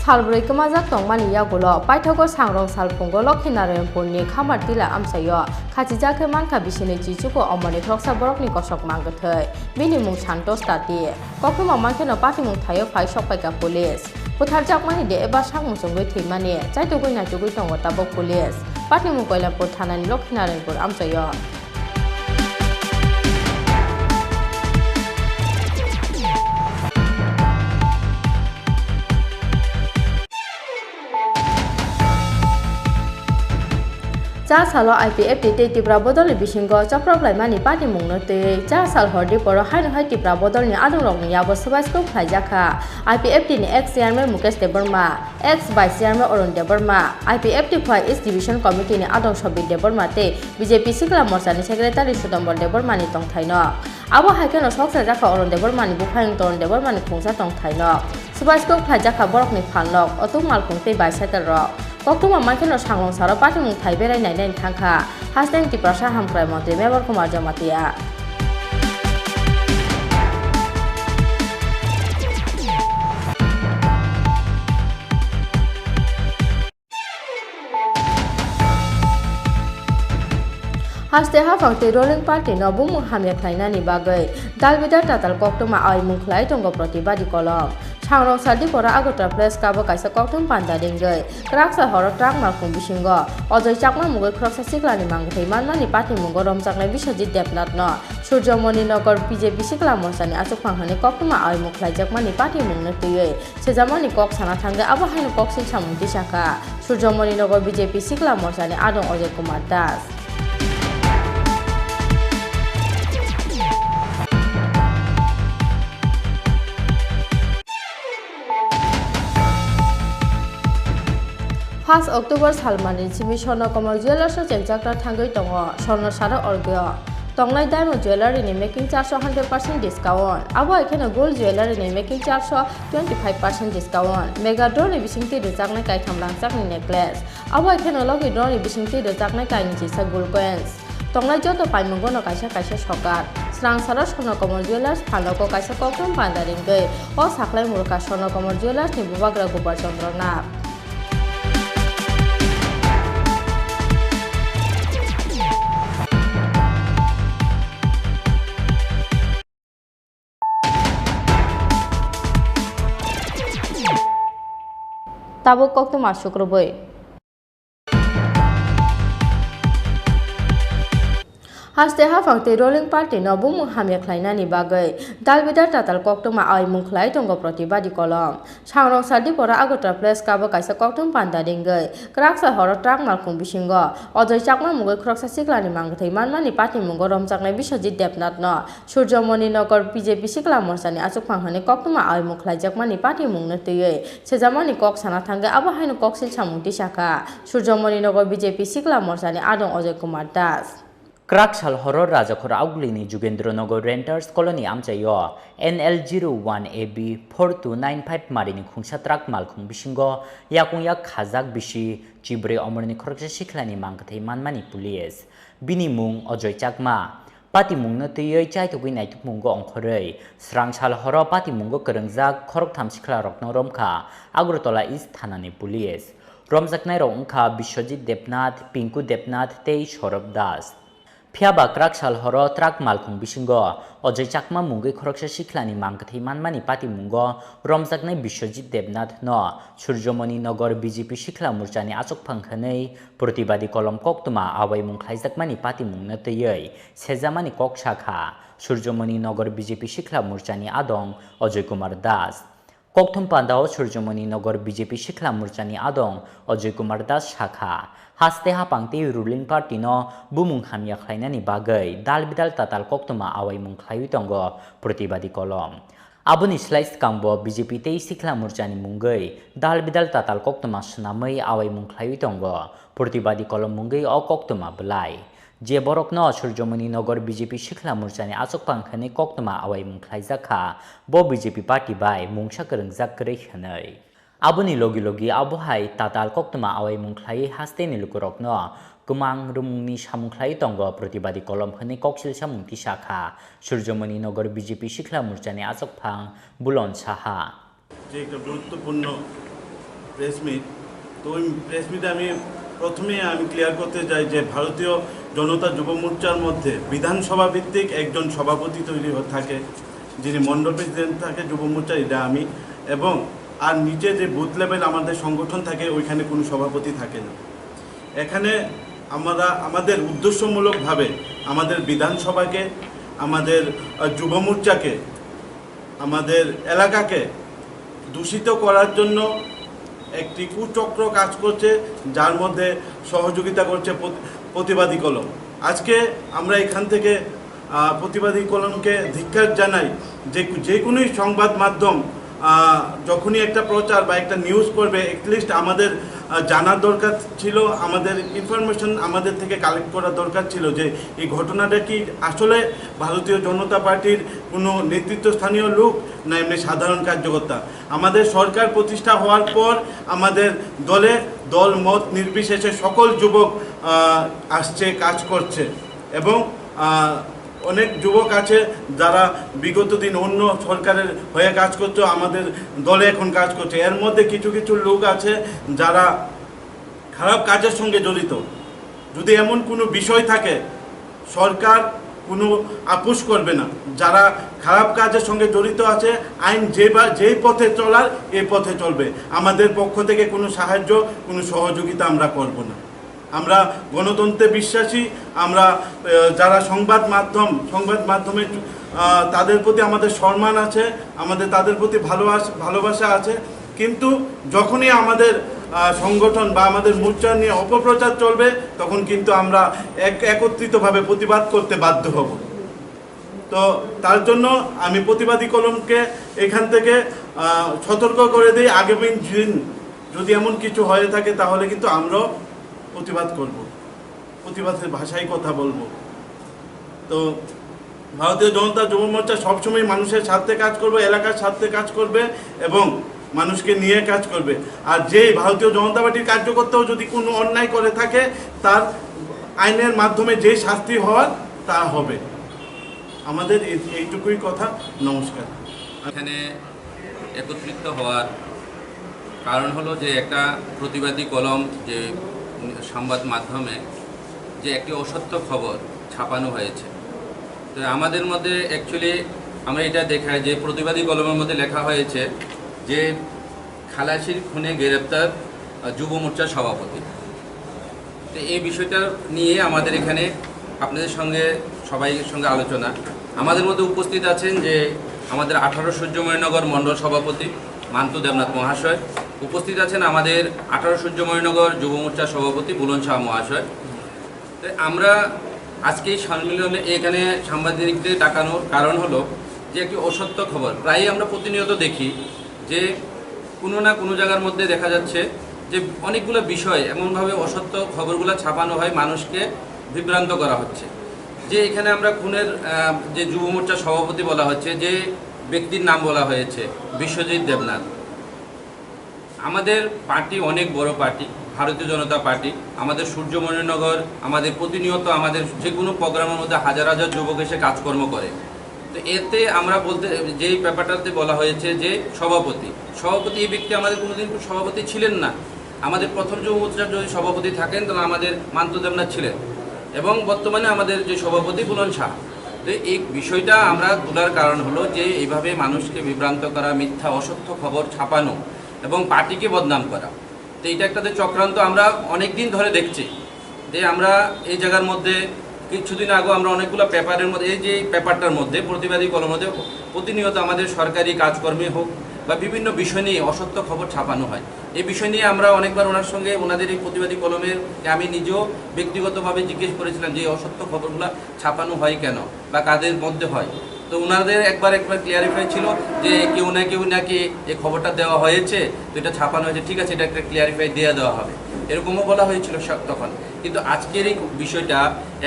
Salbrwi kwmajak tongmani yagulo paithago sangrong salphungo Lokhinarayanpurni Khamartila amchaio khachijak khe mankha bisini chichugo omoni khoroksa borokni kosok mangwthwi. Bini mung Santosh Tati. Koktwma mankheno patimung thaio phai sokpaikha police. Butharjakmani de eba sak muchungwi thwimani chaitugwi naitugwi tongo tabuk police. Patimung Koilampur thanani Lokhinarayanpur amchaio. Cha salo I P F T tei Tipra bodolni bisingo choprophlaimani patimungno twiwi cha sal hordi poro haino hai Tipra bodolni adongrokni yago swbaiskuk khlaijakha I P F T ni ex chairman Mukesh Debbarma, ex vice chairman Arun Debbarma, I P F T Khowai East Division Committee ni adong Sobir Debbarma tei B J P Sikla Morcha ni secretary Sutombor Debbarma ni tongthaino. Abo hai kheno sok chajakha Arun Debbarma ni buphayung Toron Debbarma ni khungsa tongthaino. Swbaiskuk khlaijakha borokni phalnok, otuk malkhung tei bicycle rok. Koktwma mankheno sangrong salo patimung thai berai nainani thangkha Hasteni Tiprasa Hamkrai Montri Mebar Kumar Jamatia. Haste haphang tei ruling party no bumung hamya khlainani bagwi dalbidal tatal koktwma aimung khlai tongo protibadi kolom. Sangrong sal dipora Agartala Press Club o kaisa koktwma panda ringwi kwraksa horo truck malkhung bisingo Ajoy Chakma mungwi khoroksa siklani mangthwi manmani patimungo romjaknai Biswajit Debnath no Surjomoni Nagar B J P Sikla Morcha ni achukphang hwnwi koktwma aimung khlaijakmani patimungno twiwi sejamani kok sana thangwi abo haino koksil samung tisakha Surjomoni Nagar B J P Sikla Morcha ni adong Ajoy Kumar Das. First October salmani simi Swarna Kamal Jewellers o chengchakna thangwi tongo Swarna Sara Orgeo. Tongnai Diamond Jewellery ni making charge o hundred percent discount. Abo hai kheno Gold Jewellery ni making charge o twenty five percent discount. Mega Draw ni bisingtwi rwchapnai kaitham rangchakni necklace. Abo hai kheno Lucky Draw ni bisingtwi rwchapnai kainwi chisa gold coins. Tongnai joto paimungo no kaisa kaisa sokat. Swrang saro Swarna Kamal Jewellers phalnogo kaisa koktwma panda ringwi o saklai murukha Swarna Kamal Jewellers ni bubagra Gopal Chandra Nath. Tabuk koktwma sukrubwi. Haste haphang tei ruling party no bumung hamya khlainani bagwi dalbidal tatal koktwma aimung khlai tongo protibadi kolom. Sangrong sal dipora Agartala Press Club o kaisa koktwma panda ringwi kwraksa horo truck malkhung bisingo Ajoy Chakma mungwi khoroksa siklani mangthwi manmani patimungo romjaknai Biswajit Debnath no Surjomoni Nagar B J P Sikla Morcha ni achukphang hwnwi koktwma aimung khlaijakmani patimungno twiwi sejamani kok sana thangwi abo haino koksil samung tisakha Surjomoni Nagar B J P Sikla Morcha ni adong Ajoy Kumar Das. Kwrak sal horo Rajakhor Augulini Jugendra Nagar Renters Colony amchaio N L zero one A B four two nine five marini khungsa truck malkhung bisingo yakung yak khajak bisi chibrwi omorni khoroksa sikhlani mangkwthwi manmani police. Bini mung Ajoy Chakma. Patimungno twiwi chaitugwi naitukmungo ongkhorwi swrang sal horo patimungo kwrwngjak khoroktham siklarokno romkha Agartala East thanani police. Romjaknairok wngkha Biswajit Debnath, Pinku Debnath tei Saurabh Das. Phiyaba kwrak sal horo truck malkhung bisingo Ajoy Chakma mungwi khoroksa sikhlani mangkwthwi manmani patimungo romjaknai Biswajit Debnath no Surjomoni Nagar B J P Sikhla Morchani achukphang hwnwi protibadi kolom koktwma awaimung khlaijakmani patimungno twiwi sejamani kok sakha Surjomoni Nagar B J P Sikhla Morchani adong Ajoy Kumar Das. Kokthum pandao Surjomoni Nagar B J P Sikhla Morchani adong Ajoy Kumar Das sakha, haste hapang tei ruling party no bumung hamya khlainani bagwi dal bidal tatal koktwma awaimung khlaiwi tongo protibadi kolom. Aboni slai swkangbo B J P tei Sikhla Morchani mungwi dal bidal tatal koktwma swnamwi awaimung khlaiwi tongo protibadi kolom mungwi o koktwma bwlai. Je borokno Surjomoni Nogor B J P Sikla Morchani achukphang hwnwi koktwma awaimung khlaijak kha, bo B J P party bai mungsa kwrwngjak kwrwi hwnwi. Aboni logi logi abo hai tatal koktwma awaimung khlaiwi hasteni lukurokno kwmang rwmungni samung khlaiwi tongo protibadi kolom hwnwi koksil samung tisa kha Surjomoni Nogor B J P Sikla Morchani achukphang Bulon Saha. যে একটা গুরুত্বপূর্ণ press meet. তো ওই প্রেস মিটে আমি প্রথমেই আমি ক্লিয়ার করতে চাই যে ভারতীয় জনতা যুব মোর্চার মধ্যে বিধানসভা ভিত্তিক একজন সভাপতি তৈরি হ-, থাকে, যিনি মণ্ডল প্রেসিডেন্ট থাকে যুব মোর্চার, এটা আমি। এবং আর নিচে যে বুথ লেভেল আমাদের সংগঠন থাকে, ওইখানে কোনো সভাপতি থাকে না। এখানে আমরা আমাদের উদ্দেশ্যমূলকভাবে আমাদের বিধানসভাকে, আমাদের, আহ, যুব মোর্চাকে, আমাদের এলাকাকে দূষিত করার জন্য একটি কুচক্র কাজ করছে, যার মধ্যে সহযোগিতা করছে প্রতি-, প্রতিবাদী কলম। আজকে আমরা এখান থেকে, আহ, প্রতিবাদী কলমকে ধিক্কার জানাই যে, যে কোনোই সংবাদ মাধ্যম, আহ, যখনই একটা প্রচার বা একটা নিউজ করবে, অ্যাটলিস্ট আমাদের, আহ, জানার দরকার ছিল, আমাদের ইনফরমেশন আমাদের থেকে কালেক্ট করার দরকার ছিল যে এই ঘটনাটা কি আসলে ভারতীয় জনতা পার্টির কোনো নেতৃত্বস্থানীয় লোক, না এমনি সাধারণ কার্যকর্তা। আমাদের সরকার প্রতিষ্ঠা হওয়ার পর আমাদের দলে দল মত নির্বিশেষে সকল যুবক, আহ, আসছে, কাজ করছে এবং, আহ, অনেক যুবক আছে যারা বিগত দিন অন্য সরকারের হয়ে কাজ করছে, আমাদের দলে এখন কাজ করছে। এর মধ্যে কিছু কিছু লোক আছে যারা খারাপ কাজের সঙ্গে জড়িত। যদি এমন কোনো বিষয় থাকে, সরকার কোনো আপোষ করবে না। যারা খারাপ কাজের সঙ্গে জড়িত আছে, আইন যে বা যেই পথে চলার, এই পথে চলবে। আমাদের পক্ষ থেকে কোনো সাহায্য, কোনো সহযোগিতা আমরা করব না। আমরা গণতন্ত্রে বিশ্বাসী। আমরা, আহ, যারা সংবাদ মাধ্যম, সংবাদ মাধ্যমে, আহ, তাদের প্রতি আমাদের সম্মান আছে, আমাদের তাদের প্রতি ভালোবাস-, ভালোবাসা আছে। কিন্তু যখনই আমাদের, আহ, সংগঠন বা আমাদের মোর্চা নিয়ে অপপ্রচার চলবে, তখন কিন্তু আমরা এক-, একত্রিতভাবে প্রতিবাদ করতে বাধ্য হব। তো তার জন্য আমি প্রতিবাদী কলমকে এখান থেকে, আহ, সতর্ক করে দিই, আগামী দিন যদি এমন কিছু হয়ে থাকে, তাহলে কিন্তু আমরাও প্রতিবাদ করব, প্রতিবাদের ভাষায় কথা বলবো। তো ভারতীয় জনতা যুব মোর্চা সবসময় মানুষের স্বার্থে কাজ করবে, এলাকার স্বার্থে কাজ করবে এবং মানুষকে নিয়ে কাজ করবে। আর যেই ভারতীয় জনতা পার্টির কার্যকর্তাও যদি কোনো অন্যায় করে থাকে, তার আইনের মাধ্যমে যে শাস্তি হওয়ার, তা হবে। আমাদের এই, এইটুকুই কথা। নমস্কার। এখানে একত্রিত হওয়ার কারণ হলো যে একটা প্রতিবাদী কলম, যে সংবাদ মাধ্যমে যে একটি অসত্য খবর ছাপানো হয়েছে। তো আমাদের মধ্যে অ্যাকচুয়ালি আমরা এটা দেখাই যে প্রতিবাদী কলমের মধ্যে লেখা হয়েছে যে খালাসির খুনে গ্রেপ্তার, আহ, যুব মোর্চার সভাপতি। তো এই বিষয়টা নিয়ে আমাদের এখানে আপনাদের সঙ্গে, সবাই সঙ্গে আলোচনা। আমাদের মধ্যে উপস্থিত আছেন যে আমাদের আঠারো সূর্যমণিনগর মণ্ডল সভাপতি মান্তু দেবনাথ মহাশয়, উপস্থিত আছেন আমাদের আঠারো সূর্যমণিনগর যুব মোর্চা সভাপতি বুলন শাহ মহাশয়। তো আমরা আজকে এই সম্মেলনে এখানে সাংবাদিকদের ডাকানোর কারণ হলো যে একটি অসত্য খবর প্রায়ই আমরা প্রতিনিয়ত দেখি যে কোনো না কোনো জায়গার মধ্যে দেখা যাচ্ছে যে অনেকগুলো বিষয় এমনভাবে অসত্য খবরগুলো ছাপানো হয়, মানুষকে বিভ্রান্ত করা হচ্ছে। যে এখানে আমরা খুনের, আহ, যে যুব মোর্চা সভাপতি বলা হচ্ছে, যে ব্যক্তির নাম বলা হয়েছে বিশ্বজিৎ দেবনাথ। আমাদের পার্টি অনেক বড় পার্টি, ভারতীয় জনতা পার্টি। আমাদের সূর্যমণিনগর, আমাদের প্রতিনিয়ত আমাদের যে কোনো প্রোগ্রামের মধ্যে হাজার হাজার যুবক এসে কাজকর্ম করে। তো এতে আমরা বলতে, যেই ব্যাপারটাতে বলা হয়েছে যে সভাপতি, সভাপতি এই ব্যক্তি আমাদের কোনোদিন সভাপতি ছিলেন না। আমাদের প্রথম যুব মোর্চার যদি সভাপতি থাকেন, তাহলে আমাদের মান্ত দেবনাথ ছিলেন এবং বর্তমানে আমাদের যে সভাপতি বুলন শাহ। তো এই বিষয়টা আমরা তোলার কারণ হলো যে এইভাবে মানুষকে বিভ্রান্ত করা, মিথ্যা অসত্য খবর ছাপানো এবং পার্টিকে বদনাম করা। তো এটা একটা যে চক্রান্ত আমরা অনেক দিন ধরে দেখছি, যে আমরা এই জায়গার মধ্যে কিছুদিন আগেও আমরা অনেকগুলো পেপারের মধ্যে, এই যে পেপারটার মধ্যে, প্রতিবাদী কলমের মধ্যে প্রতিনিয়ত আমাদের সরকারি কাজকর্মে হোক বা বিভিন্ন বিষয় নিয়ে অসত্য খবর ছাপানো হয়। এই বিষয় নিয়ে আমরা অনেকবার ওনার সঙ্গে, ওনাদের এই প্রতিবাদী কলমের, আমি নিজেও ব্যক্তিগতভাবে জিজ্ঞেস করেছিলাম যে এই অসত্য খবরগুলো ছাপানো হয় কেন বা কাদের মধ্যে হয়। তো ওনাদের একবার একবার ক্লিয়ারিফাই ছিল যে কেউ না কেউ নাকি এই খবরটা দেওয়া হয়েছে, তো এটা ছাপানো হয়েছে, ঠিক আছে, এটা একটা ক্লিয়ারিফাই দিয়ে দেওয়া হবে, এরকমও বলা হয়েছিল সব তখন। কিন্তু আজকের এই বিষয়টা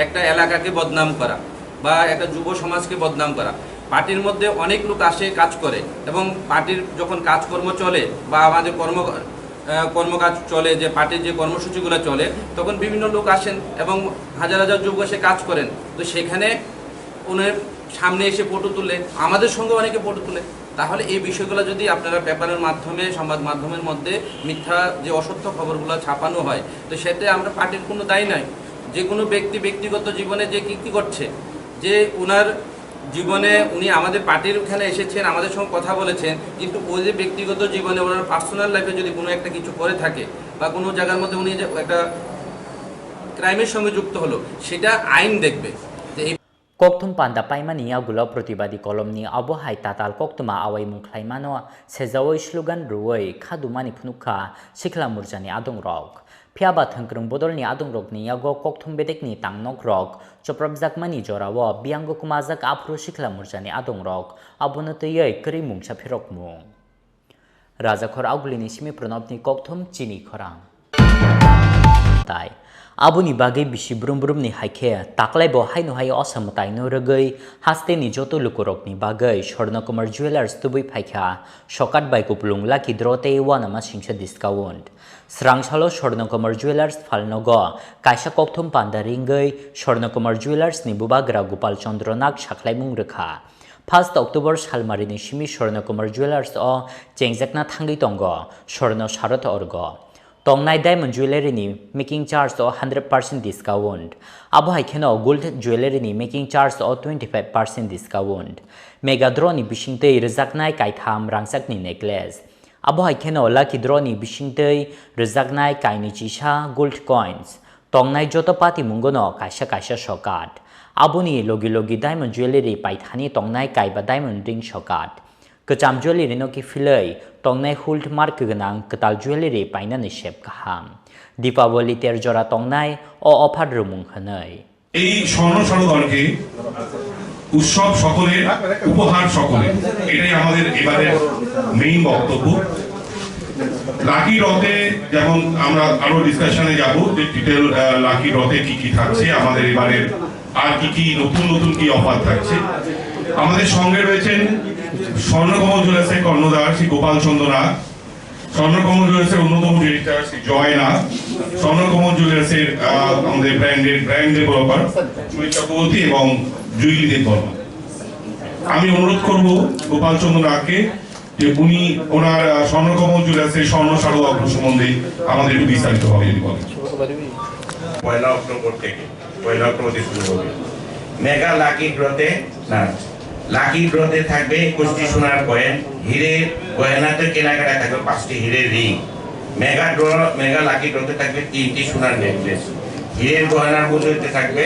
একটা এলাকাকে বদনাম করা বা একটা যুব সমাজকে বদনাম করা। পার্টির মধ্যে অনেক লোক আসে, কাজ করে, এবং পার্টির যখন কাজকর্ম চলে বা আমাদের কর্ম আহ, কর্মকাজ চলে, যে পার্টির যে কর্মসূচিগুলো চলে, তখন বিভিন্ন লোক আসেন এবং হাজার হাজার যুবক এসে কাজ করেন। তো সেখানে ওনার সামনে এসে ফটো তুলে, আমাদের সঙ্গে অনেকে ফটো তুলে। তাহলে এই বিষয়গুলো যদি আপনারা পেপারের মাধ্যমে, সংবাদ মাধ্যমের মধ্যে মিথ্যা যে অসত্য খবরগুলো ছাপানো হয়, তো সেটা আমরা পার্টির কোনো দায়ী নয়। যে কোনো ব্যক্তি ব্যক্তিগত জীবনে যে কী কী করছে, যে ওনার জীবনে উনি আমাদের পার্টির ওখানে এসেছেন, আমাদের সঙ্গে কথা বলেছেন, কিন্তু ওই যে ব্যক্তিগত জীবনে ওনার পার্সোনাল লাইফে যদি কোনো একটা কিছু করে থাকে বা কোনো জায়গার মধ্যে উনি যে একটা ক্রাইমের সঙ্গে যুক্ত হলো, সেটা আইন দেখবে। যে এই Kokthum panda paimani yagulo protibadi kolomni abo hai tatal koktwma awaimung khlaimano sejaui slogan rwui khadumani phunukha sikla murjani adongrok. Phiya ba thwngkwrwng bodolni adongrokni yago kokthum bedekni tangnokrok chopropjakmani jorao biyango kwmajak aphuru sikla murjani adongrok abono twiwi kwrwi mungsa phirokmung. Rajakhor Augulini simi Pranobni kokthum chini khorang. Tai aboni bagwi bisi brum brumni hai khe taklaibo haino hai osa mwtaino rwgwi hasteni joto lukurokni bagwi Swarnakumar Jewellers tubui phaikha sokat bai kupulung lucky draw tei uanama singsa discount. Srangsalo Swarnakumar Jewellers phalnogo kaisa kokthum panda ringwi Swarnakumar Jewellers ni bubagra Gopal Chandra Nag sakhlaimung rwkha. First October salmarini simi Swarnakumar Jewellers o chengjakna thangwi tongo Swarna Sarot orgo. Tongnai diamond jewellery ni making charge o hundred percent discount. Abo hai kheno gold jewellery ni making charge o twenty five percent discount. Mega draw ni bisingtwi rwjaknai kaitham rangchakni necklace. Abo hai kheno lucky draw ni bisingtwi rwjaknai kainwi chisa gold coins. Tongnai joto patimungono kaisa kaisa sokat. Aboni logi logi diamond jewellery paithani tongnai kaiba diamond ring sokat. Kwcham jewellery no kiphilwi tongnai hold mark gwnang kwtal jewellery painani sep kaham. Deepawali ter jora tongnai o offer rwmung hwnwi. এই স্বর্ণ সরোবরকে উৎসব সকলের, উপহার সকলের, এটাই আমাদের এবারের মেইন বক্তব্য। লাকি ড্রতে যেমন আমরা আরো ডিসকাশনে যাব যে ডিটেল লাকি ড্রতে কি কি থাকছে, আমাদের এবারের আর কি কি নতুন নতুন কি অফার থাকছে। আমাদের সঙ্গে রয়েছেন স্বর্ণকমল জুয়েলার্সের কর্ণধার শ্রী গোপাল চন্দ্র নাগ, স্বর্ণকমল জুয়েলার্সের অন্যতম ডিরেক্টর শ্রী জয় নাথ, স্বর্ণকমল জুয়েলার্সের আহ, আমাদের ব্র্যান্ডের ব্র্যান্ড ডেভেলপার সুমিত চক্রবর্তী এবং জুইলি দেববর্মা। আমি অনুরোধ করব গোপাল চন্দ্র নাগকে যে উনি ওনার আহ, স্বর্ণকমল জুয়েলার্সের স্বর্ণ সারোয়ার সম্বন্ধে আমাদের একটু বিস্তারিতভাবে যদি বলেন। পয়লা অক্টোবর থেকে, পয়লা অক্টোবর থেকে শুরু হবে মেগা লাকি ড্রতে। না, লাকি ড্রতে থাকবে একুশটি সোনার কয়েন, হীরের গয়নাতে কেনাকাটা থাকবে পাঁচটি হীরের ring. Mega draw, mega lucky ড্রতে থাকবে তিনটি সোনার নেকলেস। হীরের গয়নার মজুরিতে থাকবে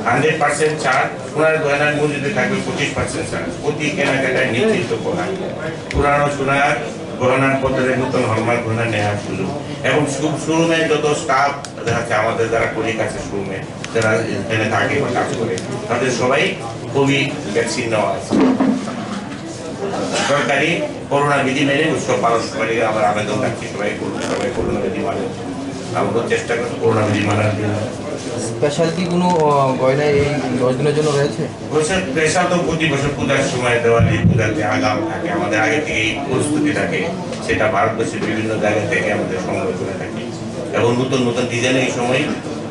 হান্ড্রেড পার্সেন্ট ছাড়, সোনার গয়নার মজুরিতে থাকবে পঁচিশ পার্সেন্ট ছাড়। প্রতি কেনাকাটায় নিশ্চিত উপহার। পুরানো সোনার গয়নার বদলে নতুন হলমার্ক গয়না নেওয়ার সুযোগ। এবং শো-, শোরুমে যত স্টাফ আছে, আমাদের যারা কলিগ আছে শোরুমে, যারা এখানে থাকে বা কাজ করে, তাদের সবাই কোভিড ভ্যাকসিন নেওয়া আছে। সরকারি করোনা বিধি মেনে উৎসব পালন করে আমার আবেদন রাখছি, সবাই করুন, সবাই করোনা বিধি মানেন। আমরাও চেষ্টা করছি করোনা বিধি মানার জন্য। স্পেশাল কি কোনো, আহ, গয়না এই দশ দিনের জন্য রয়েছে? স্পেশাল, স্পেশাল তো প্রতি বছর পূজার সময়, দেওয়ালি পূজার যে আগাম থাকে, আমাদের আগে থেকেই প্রস্তুতি থাকে, সেটা ভারতবর্ষের বিভিন্ন জায়গা থেকে আমাদের সংগ্রহ করে থাকি। এবং নতুন নতুন ডিজাইন এই সময়,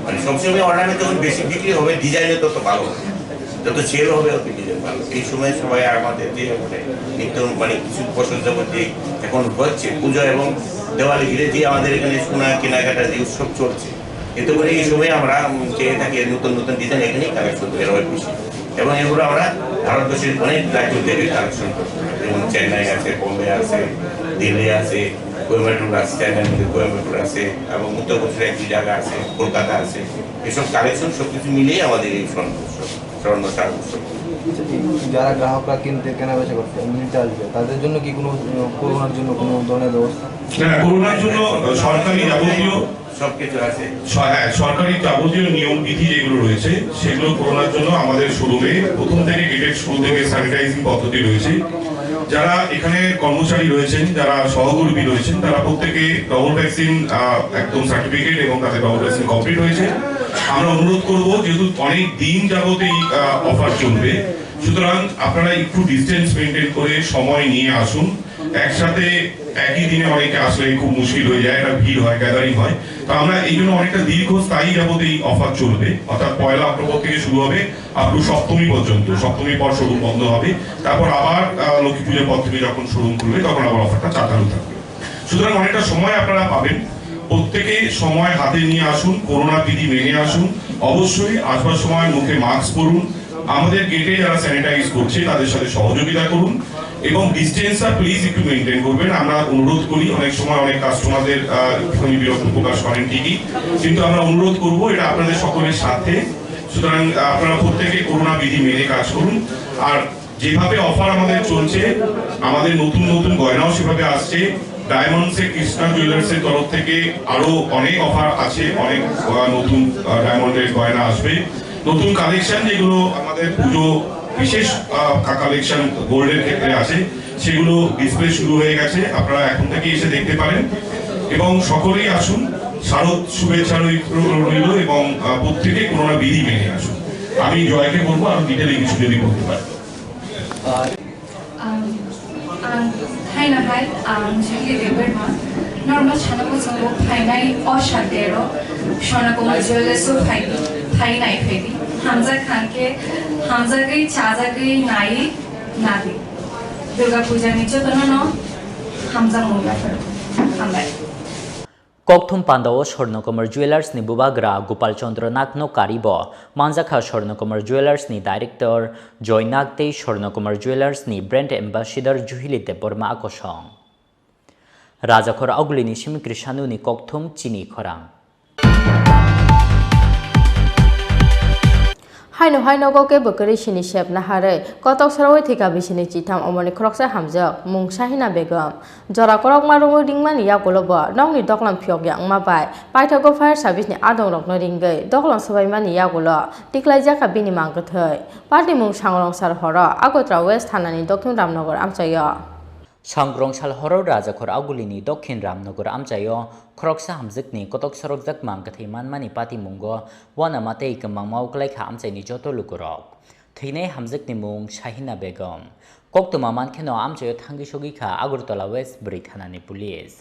মানে, সবসময় অর্নামেন্ট যখন বেশি বিক্রি হবে, ডিজাইনও তত ভালো হবে, যত সেল হবে, তত ডিজাইন ভালো। এই সময় সবাই আমাদের যে, মানে, নিত্য, মানে, কিছু বছর যাবত যে এখন হচ্ছে পুজো এবং দেওয়ালি ঘিরে যে আমাদের এখানে সোনা কেনাকাটা যে উৎসব চলছে, এতে করে এই সময় আমরা, উম, চেয়ে থাকি নতুন নতুন ডিজাইন এখানেই কালেকশন বের হয় বেশি। এবং এগুলো আমরা ভারতবর্ষের অনেক রাজ্য থেকে কালেকশন করতে হয়, যেমন চেন্নাই আছে, বোম্বে আছে, দিল্লি আছে, কোয়েম্বাটুর আছে, চেন্নাইর মধ্যে কোয়েম্বাটুর আছে, এবং উত্তরপ্রদেশের একটি জায়গা আছে, কলকাতা আছে। এসব কালেকশন সবকিছু মিলিয়ে আমাদের এই স্বর্ণ উৎসব, স্বর্ণ শাড়ি উৎসব। আচ্ছা, এই যারা গ্রাহকরা কিনতে, কেনাবেচা করতে, নিতে আসবে, তাদের জন্য কি কোনো, আহ, করোনার জন্য কোনো ধরনের ব্যবস্থা? হ্যাঁ, করোনার জন্য সরকারি যাবতীয় সবকিছু আছে। স-, হ্যাঁ, সরকারি যাবতীয় নিয়ম বিধি যেগুলো রয়েছে, সেগুলো করোনার জন্য আমাদের শোরুমে প্রথম থেকে গেটের শুরু থেকে স্যানিটাইজিং পদ্ধতি রয়েছে। যারা এখানে কর্মচারী রয়েছেন, যারা সহকর্মী রয়েছেন, তারা প্রত্যেকে ডবল ভ্যাকসিন, আহ, একদম সার্টিফিকেট এবং তাদের ডবল ভ্যাকসিন কমপ্লিট হয়েছে। আমরা অনুরোধ করব, যেহেতু অনেক দিন যাবত এই, আহ, অফার চলবে, সুতরাং আপনারা একটু ডিস্টেন্স মেনটেন করে সময় নিয়ে আসুন। একসাথে একই দিনে অনেকে আসলে খুব মুশকিল হয়ে যায়, একটা ভিড় হয়, গ্যাদারিং হয়। তো আমরা এই জন্য অনেকটা দীর্ঘস্থায়ী যাবত এই অফার চলবে, অর্থাৎ পয়লা অক্টোবর থেকে শুরু হবে, আপ টু সপ্তমী পর্যন্ত। সপ্তমীর পর শোরুম বন্ধ হবে, তারপর আবার, আহ, লক্ষ্মী পুজোর পর থেকে যখন শোরুম খুলবে, তখন আবার অফারটা চালু থাকবে। সুতরাং অনেকটা সময় আপনারা পাবেন, প্রত্যেকে সময় হাতে নিয়ে আসুন, করোনা বিধি মেনে আসুন। অবশ্যই আসবার সময় মুখে মাস্ক পরুন, আমাদের গেটে যারা স্যানিটাইজ করছে তাদের সাথে সহযোগিতা করুন এবং ডিস্টেন্সটা প্লিজ একটু মেনটেন করবেন। আমরা অনুরোধ করি, অনেক সময় অনেক কাস্টমারদের, আহ, একটুখানি বিরক্ত প্রকাশ করেন ঠিকই, কিন্তু আমরা অনুরোধ করব এটা আপনাদের সকলের স্বার্থে। সুতরাং, আহ, আপনারা প্রত্যেকে করোনা বিধি মেনে কাজ করুন। আর যেভাবে অফার আমাদের চলছে, আমাদের নতুন নতুন গয়নাও সেভাবে আসছে। ডায়মন্ডসে কৃষ্ণা জুয়েলার্সের তরফ থেকে আরো অনেক অফার আছে, অনেক, আহ, নতুন, আহ, ডায়মন্ডের গয়না আসবে। নতুন কালেকশন যেগুলো আমাদের পুজো বিশেষ, আহ, কা-, কালেকশন গোল্ডের ক্ষেত্রে আছে, সেগুলো ডিসপ্লে শুরু হয়ে গেছে, আপনারা এখন থেকে এসে দেখতে পারেন। এবং সকলেই আসুন, শারদ শুভেচ্ছা রই-, রইল এবং, আহ, প্রত্যেকে করোনা বিধি মেনে আসুন। আমি জয়কে বলবো আরো ডিটেলে কিছু যদি বলতে পারেন। Ang, ang thaina hai ang Julie Debbarma, normal sana ko sango phainai o sandero, Sona Kumar Jewellers o phaini, phainai phaidi, hamjak khanke, hamjagwi chajagwi nai nadi. Durga Puja ni jotono no hamjak mungya pharo. Hambai. Kokthum pandao Swarnakumar Jewellers ni bubagra Gopal Chandra Nag no karibo manjakha Swarnakumar Jewellers ni director Joy Nag tei Swarnakumar Jewellers ni brand ambassador Juhili Debbarma akosong. Rajakhor Auguli ni simi Krishanuni kokthum chini khorang. Haino hai nogo kebo kwrwi sini sep naharwi kotok sorowi thwikha bisini chitham omorni khoroksa hamjak mung Sahina Begum. Jora korokma romwi ringmani yagulo bo nokni doklam phiyokya wngma bai paithago fire service ni adongrokno ringwi doklam swbaimani yagulo tiklaijak kha bini mang kwthwi. Patimung Sangrong sal horo Agartala West thanani Dokhin Ramnagar amchaio. Sangrong sal horo Rajakhor Augulini Dokhin Ramnagar amchaio khoroksa hamjwkni kotok sorokjak mang kwthwi manmani patimungo uanama tei kwmangma uklaikha amchaini joto lukurok. Thwinai hamjwkni mung Sahina Begum. Koktwma mankheno amchaio thangwi sogwi kha Agartala West bwrwi thanani police.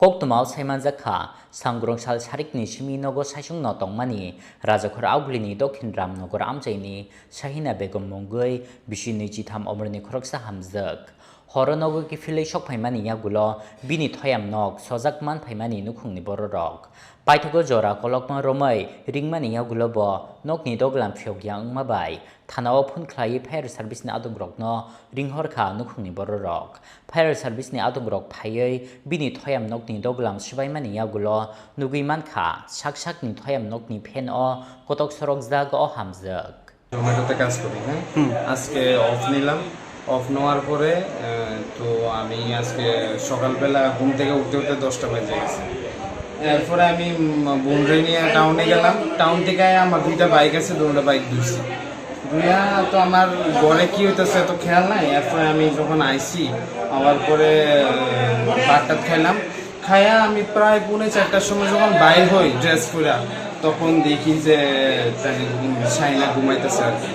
Koktwmao saimanjak kha, Sangrong sal sarikni simi nogo saisungno tongmani Rajakhor Augulini Dokhin Ramnagar amchaini Sahina Begum mungwi bisi nwichitham omorni khoroksa hamjwk. Horo nogo kiphilwi sokphaimani yagulo bini thoyam nok sojak manphaimani nukhungni bororok. Paithago jora kolokma romwi ringmani yagulo bo nokni doglam phiyokya wngma bai thanao phone khlaiwi fire service ni adongrokno ringhorkha nukhungni bororok. Fire service ni adongrok phaiwi bini thoyam nokni doglam swbaimani yagulo nugwi mankha sak sakni thoyam nokni fan o kotok sorokjak o hamjwk. জোম্যাটোতে কাজ করি, হ্যাঁ। হুম। আজকে অফ নিলাম। অফ নেওয়ার পরে, আহ, তো আমি আজকে সকালবেলা ঘুম থেকে উঠতে উঠতে দশটা বেজে গেছে। এরপরে আমি, উম, বোনরে নিয়ে টাউনে গেলাম। টাউন থেকে আয়া আমার দুইটা বাইক আছে, দুইটা বাইক ধুইছি। ধুইয়া তো আমার ঘরে কি হইতেছে এত খেয়াল নাই। এরপরে আমি যখন আইছি, আওয়ার পরে, আহ, ভাত টাত খাইলাম। খাইয়া আমি প্রায় পৌনে চারটার সময় যখন বাইর হই ড্রেস পরা, তখন দেখি যে তাই, উম, শাহিনা ঘুমাইতেছে আর কি।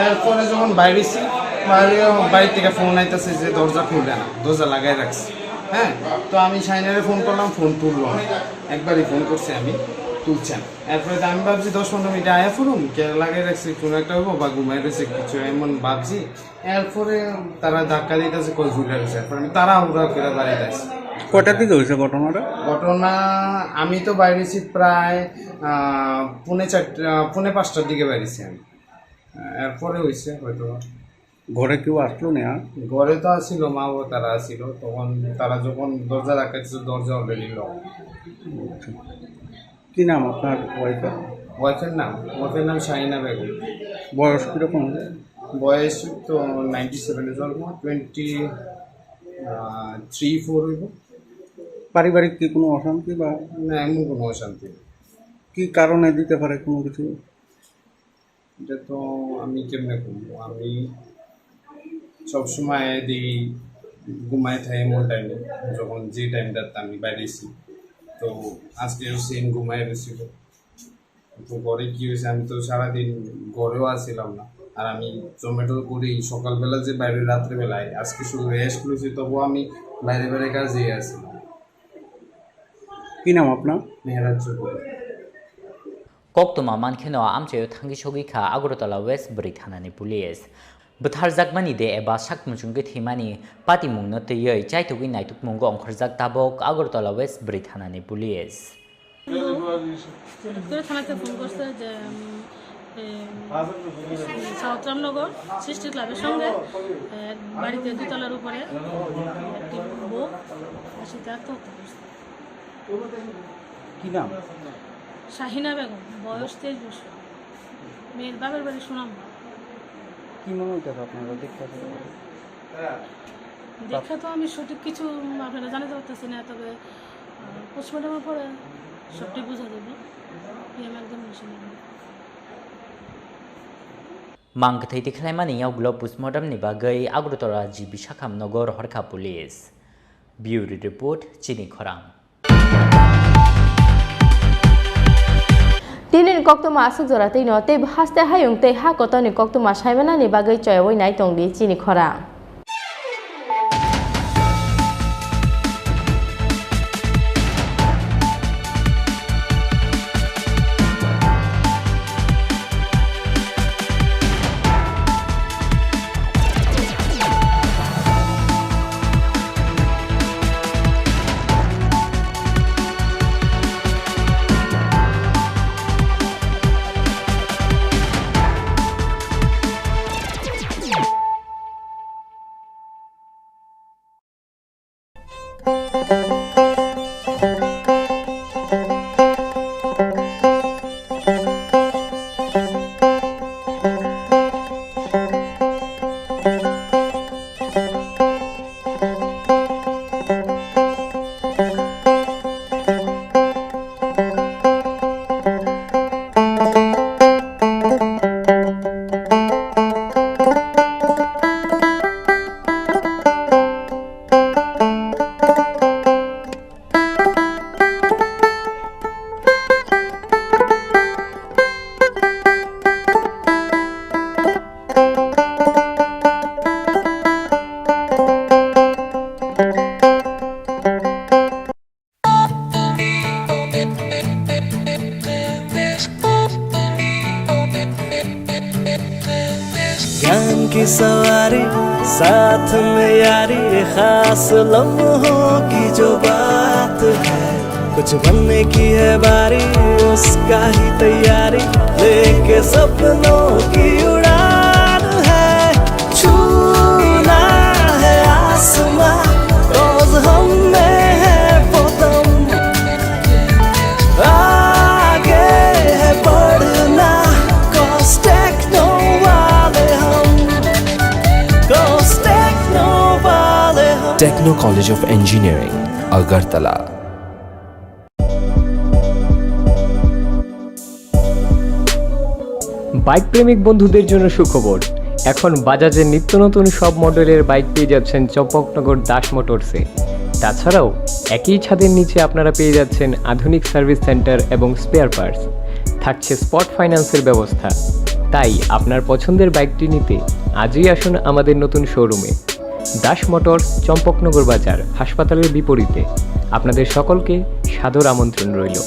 এরপরে যখন বাইরেছি, বাইরে, বাইরে থেকে ফোন আইতেছে যে দরজা খুলবে না, দরজা লাগাই রাখছে। হ্যাঁ, তো আমি শাহিনারে ফোন করলাম, ফোন তুললো না। একবারই ফোন করছি আমি, তুলছে না। এরপরে তো আমি ভাবছি দশ পনেরো মিনিট আয়া ফুরুম, কে লাগাই রাখছে, কোনো একটা হইবো বা ঘুমাই রয়েছে কিছু, এমন ভাবছি। এরপরে তারা ধাক্কা দিতেছে, কই ঝুলে রয়েছে। এরপরে আমি তাড়াহুড়া করে বাড়িতে আসি। কয়টার দিকে হয়েছে ঘটনাটা? ঘটনা আমি তো বাইরেছি প্রায়, আহ, পৌনে চারটা, পৌনে পাঁচটার দিকে বাইরেছি আমি। এরপরে হয়েছে হয়তো। ঘরে কেউ আসলো না আর? ঘরে তো আসিল, মা ও তারা আসিল, তখন তারা যখন দরজা ধাক্কা দিচ্ছে, দরজা অলরেডি লক। কি নাম আপনার ওয়াইফের? ওয়াইফের নাম, ওয়াইফের নাম শাহিনা বেগম। বয়স কিরকম হবে? বয়স তো নাইনটি সেভেনে জন্ম, টোয়েন্টি থ্রি ফোর হইব। পারিবারিক কি কোনো অশান্তি বা? না, এমন কোনো অশান্তি নেই। কি কারণে দিতে পারে কোনো কিছু? এটা তো আমি কেমনে বলবো, আমি সবসময় দেখি ঘুমায় থাকে এমন টাইমে, যখন যে টাইমটাতে আমি বাইরে আছি। তো আজকেও সেম ঘুমায় রয়েছিল। তো পরে কি হয়েছে, আমি তো সারাদিন ঘরেও আসছিলাম না। আর আমি জোম্যাটো করি সকালবেলা যে বাইরে, রাত্রেবেলায়, আজকে শুধু রেস্ট করেছি, তবুও আমি বাইরে বাইরে কাজে আসছিলাম। কি নাম আপনার? মেহরাজ Chowdhury. Koktwma mankheno amchaio thangwi sogwi kha Agartala West Bwrwi Thanani Police. Bwtharjakmani de eba sak muchungwi thwimani patimungno twiwi chaitugwi naitukmungo ongkhorjak tabok Agartala West Bwrwi Thanani Police. Director থানাতে ফোন করছে যে, উম, এ, সাউথ রামনগর সৃষ্টি ক্লাবের সঙ্গে, এ, বাড়িতে দুতলার উপরে একটি বউ আর সেটা আত্মহত্যা করছে। কি নাম? শাহিনা বেগম, বয়স তেইশ বছর, মেয়ের বাপের বাড়ি সুনামগঞ্জ। কি মনে হইতেছে আপনারা দেখতে? দেখা তো আমি সঠিক কিছু, উম, আপনারা জানাতে পারতেছি না, তবে, আহ, পোস্টমর্টমের পরে সবটাই বোঝা যাবে। পিএম একদম machine. Mang kwthwi tikhlaimani yakgulo postmortem ni bagwi Agartala G B Sakham nogo rohorkha police. Bureau report, Chini Khorang. Tini ni koktwma aswk jora twi no, tei haste hayung tei ha kotor ni koktwma saimanani bagwi choyawi nai tong di Chini Khorang. ज्ञान की सवारी, साथ में यारी, खास लम्हों की जो बात है। कुछ बनने की है बारी, उसका ही तैयारी, लेके सपनों की उड़ान है। छूना है आसमां, cause हम में है वो दम। आगे है बढ़ना, cause techno वाले हम, cause techno वाले हम। Techno College of Engineering, Agartala। Bike প্রেমিক বন্ধুদের জন্য সুখবর, এখন বাজাজের নিত্য নতুন সব মডেলের বাইক পেয়ে যাচ্ছেন চম্পকনগর দাস মোটরসে। তাছাড়াও একই ছাদের নিচে আপনারা পেয়ে যাচ্ছেন আধুনিক সার্ভিস সেন্টার এবং স্পেয়ার পার্টস। থাকছে স্পট ফাইন্যান্সের ব্যবস্থা। তাই আপনার পছন্দের বাইকটি নিতে আজই আসুন আমাদের নতুন শোরুমে। দাস মোটরস, চম্পকনগর বাজার, হাসপাতালের বিপরীতে। আপনাদের সকলকে সাদর আমন্ত্রণ রইল।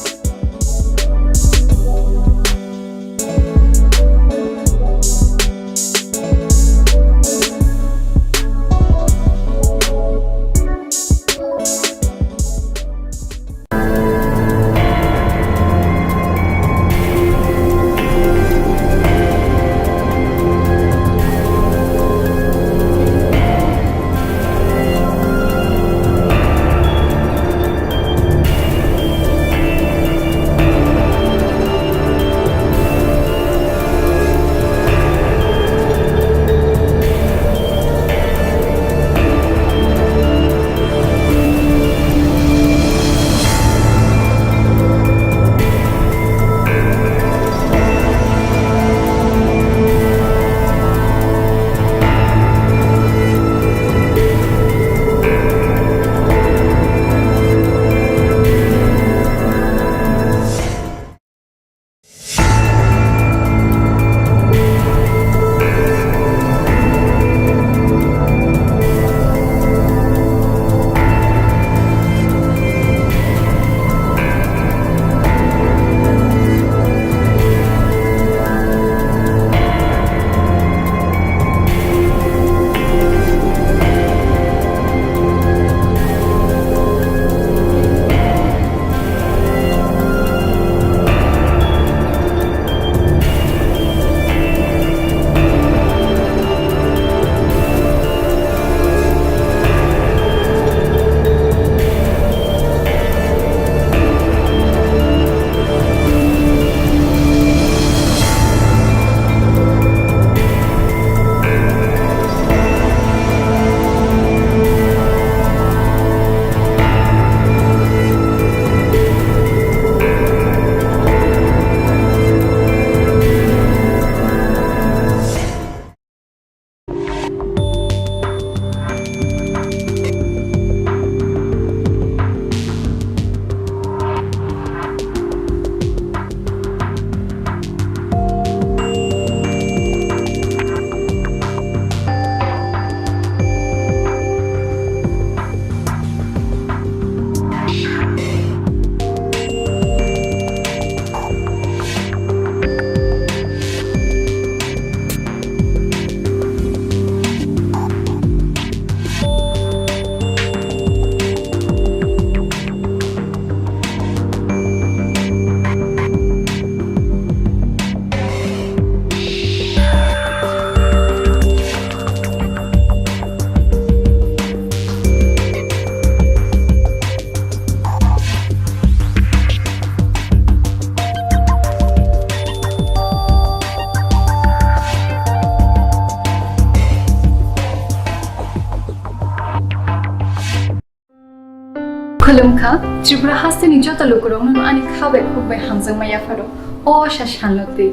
Kha, Tripura hasteni joto lukurokno ani kha bai khuk bai hamjakma yapharo. O asa salno twi.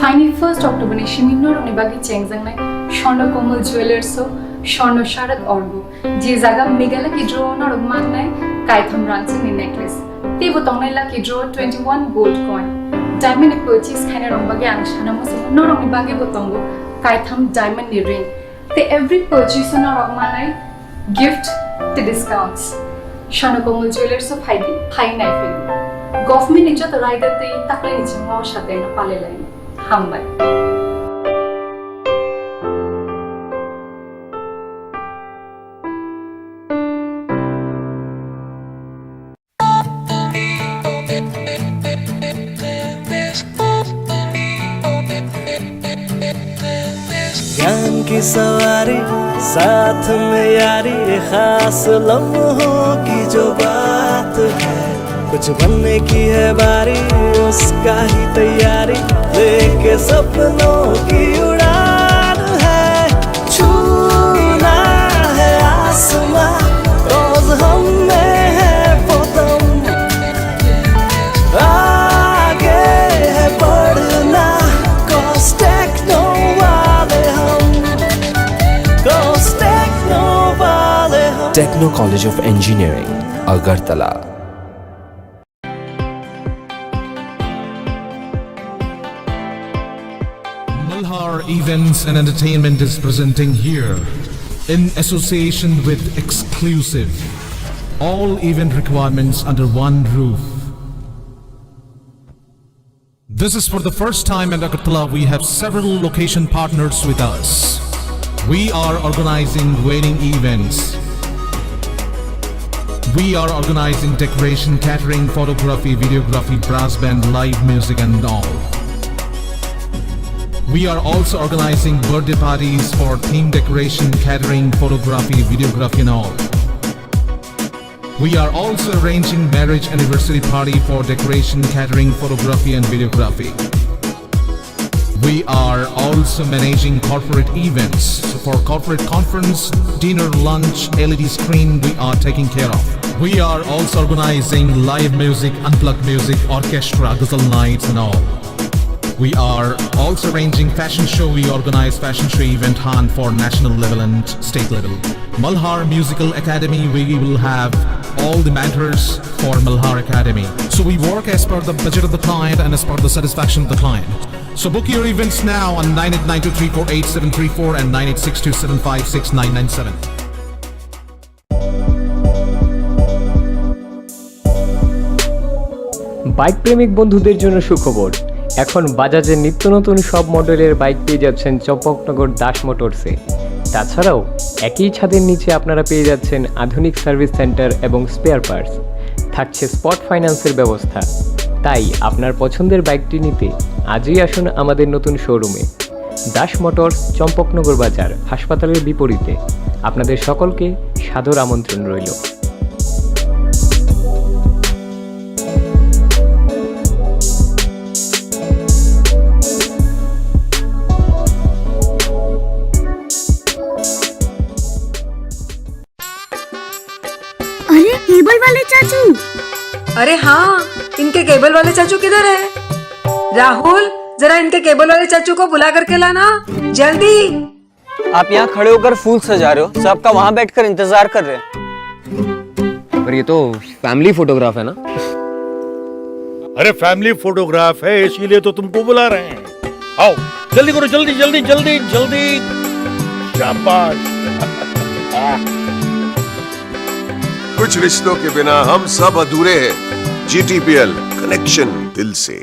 Phaini first October ni simi norokni bagwi chengjaknai Swarna Komal Jewellers o Swarna Sharak Orgo, je jaga Meghalaya Lucky Draw o norok mannai kaitham rangchakni necklace. Teibo tongnai Lucky Draw twenty-one gold coin. Diamond ni purchase khainai rok bagwi ang sana muchungo, norokni bagwi bo tongo kaitham diamond ni ring. Tei every purchase o norok manai gift tei discounts. Swarna Komal Jewellers o phaidi, phai nai phai. Government ni joto raida tei taklai ni chwngno o sateno palai lai. Hambai. ज्ञान की सवारी, साथ में यारी, ये खास लम्हों की जो बात है। कुछ बनने की है बारी, उसका ही तैयारी, लेके सपनों की उड़ान है। छूना है आसमां, रोज हम में है वो दम। आगे है बढ़ना, cause techno वाले हम, cause techno वाले हम। Techno College of Engineering, Agartala. Malhar Events and Entertainment is presenting here, in association with Exclusive, all event requirements under one roof. This is for the first time in Agartala. We have several location partners with us. We are organizing wedding events. We are organizing decoration, catering, photography, videography, brass band, live music and all. We are also organizing birthday parties for theme decoration, catering, photography, videography and all. We are also arranging marriage anniversary party for decoration, catering, photography and videography. We are also managing corporate events. So for corporate conference, dinner, lunch, L E D screen, we are taking care of. We are also organizing live music, unplugged music, orchestra, ghazal nights and all. We are also arranging fashion show. We organize fashion show event hunt for national level and state level. Malhar Musical Academy, we will have all the mentors for Malhar Academy. So we work as per the budget of the client and as per the satisfaction of the client. So book your events now on nine eight nine two three four eight seven three four and nine eight six two seven five six nine nine seven. Bike প্রেমিক বন্ধুদের জন্য সুখবর। এখন বাজাজের নিত্য নতুন সব মডেলের বাইক পেয়ে যাচ্ছেন চম্পকনগর দাস মোটরসে। তাছাড়াও একই ছাদের নিচে আপনারা পেয়ে যাচ্ছেন আধুনিক সার্ভিস সেন্টার এবং স্পেয়ার পার্টস। থাকছে স্পট ফাইন্যান্সের ব্যবস্থা। তাই আপনার পছন্দের বাইকটি নিতে আজই আসুন আমাদের নতুন শোরুমে। দাস মোটরস, চম্পকনগর বাজার, হাসপাতালের বিপরীতে। আপনাদের সকলকে সাদর আমন্ত্রণ রইল। अरे, केबल वाले चाचू। अरे हाँ, इनके केबल वाले चाचू किधर है? राहुल, जरा इनके केबल वाले चाचू को बुला करके लाना, जल्दी। आप यहाँ खड़े होकर फूल सजा रहे हो, सबका वहाँ बैठकर इंतजार कर रहे हैं। पर ये तो फैमिली फोटोग्राफ है ना? अरे, फैमिली फोटोग्राफ है, इसीलिए तो तुमको बुला रहे हैं। आओ, जल्दी करो, जल्दी, जल्दी, जल्दी, जल्दी। शाबाश। कुछ रिश्तों के बिना हम सब अधूरे हैं। जीटीपीएल, कनेक्शन दिल से।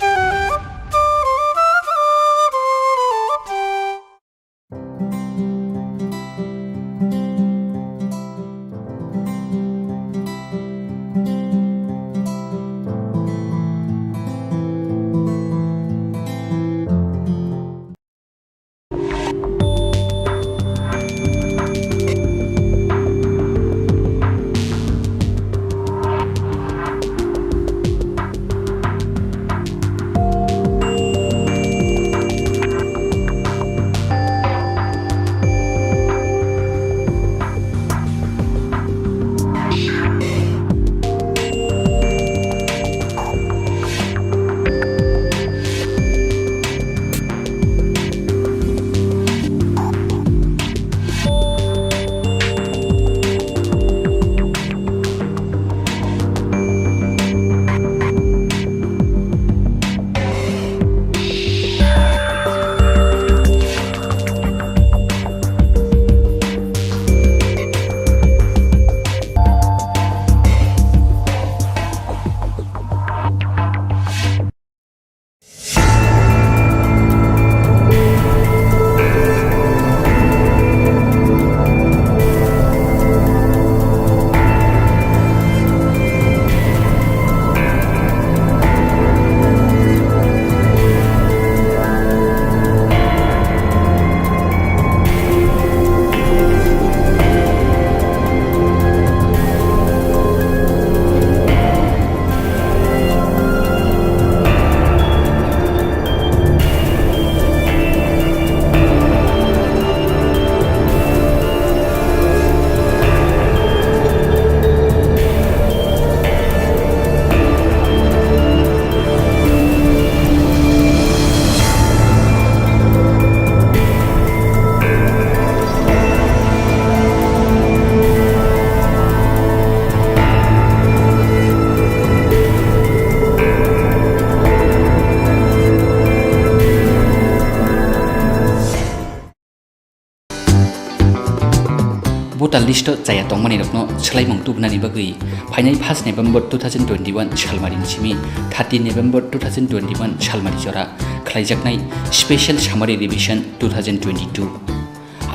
Voter list o chaya tongmani rokno swlaimung tubunani bagwi phainai first November two thousand twenty-one salmari ni simi thirty November two thousand twenty-one salmari jora khlaijaknai Special Summary Revision two thousand twenty-two.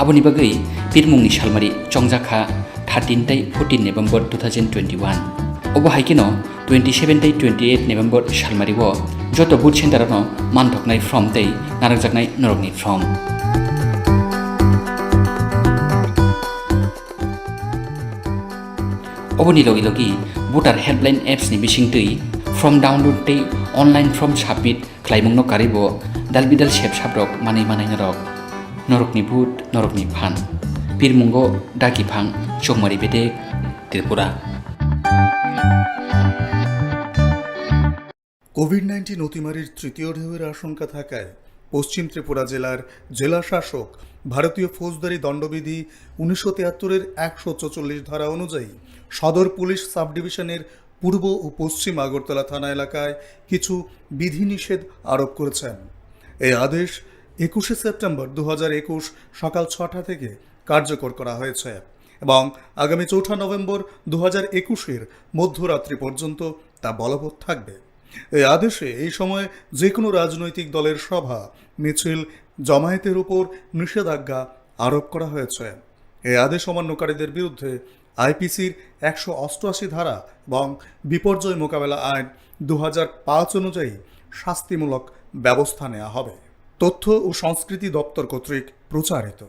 Aboni bagwi pirmungni salmari chongjak kha thirteen tei fourteen November two thousand twenty-one. Obo hai kheno twenty-seven tei twenty-eight November salmari o joto booth center ano manthoknai form tei narwkjaknai norokni form. Oboni logi logi Voter Helpline apps ni bisingtwi form download tei online form submit khlaimungno karwi bo dalbidal sepsaprok manwi manai norok. Norokni vote, norokni phan. Pirmungo Dakiphang, Chongmari Bedek, Tripura. Covid nineteen অতিমারির তৃতীয় ঢেউয়ের আশঙ্কা থাকায় পশ্চিম ত্রিপুরা জেলার জেলা শাসক ভারতীয় ফৌজদারি দণ্ডবিধি উনিশশো তিয়াত্তরের একশো চৌচল্লিশ ধারা অনুযায়ী সদর পুলিশ সাব ডিভিশনের পূর্ব ও পশ্চিম আগরতলা থানা এলাকায় কিছু বিধিনিষেধ আরোপ করেছেন। এই আদেশ একুশে সেপ্টেম্বর দু হাজার একুশ সকাল ছটা থেকে কার্যকর করা হয়েছে এবং আগামী চৌঠা নভেম্বর দু হাজার একুশের মধ্যরাত্রি পর্যন্ত তা বলবৎ থাকবে। এই আদেশে এই সময় যে কোনো রাজনৈতিক দলের সভা, মিছিল, জমায়েতের উপর নিষেধাজ্ঞা আরোপ করা হয়েছে। এই আদেশ অমান্যকারীদের বিরুদ্ধে আইপিসির একশো অষ্টআশি ধারা এবং বিপর্যয় মোকাবেলা আইন দু হাজার পাঁচ অনুযায়ী শাস্তিমূলক ব্যবস্থা নেওয়া হবে। তথ্য ও সংস্কৃতি দপ্তর কর্তৃক প্রচারিত।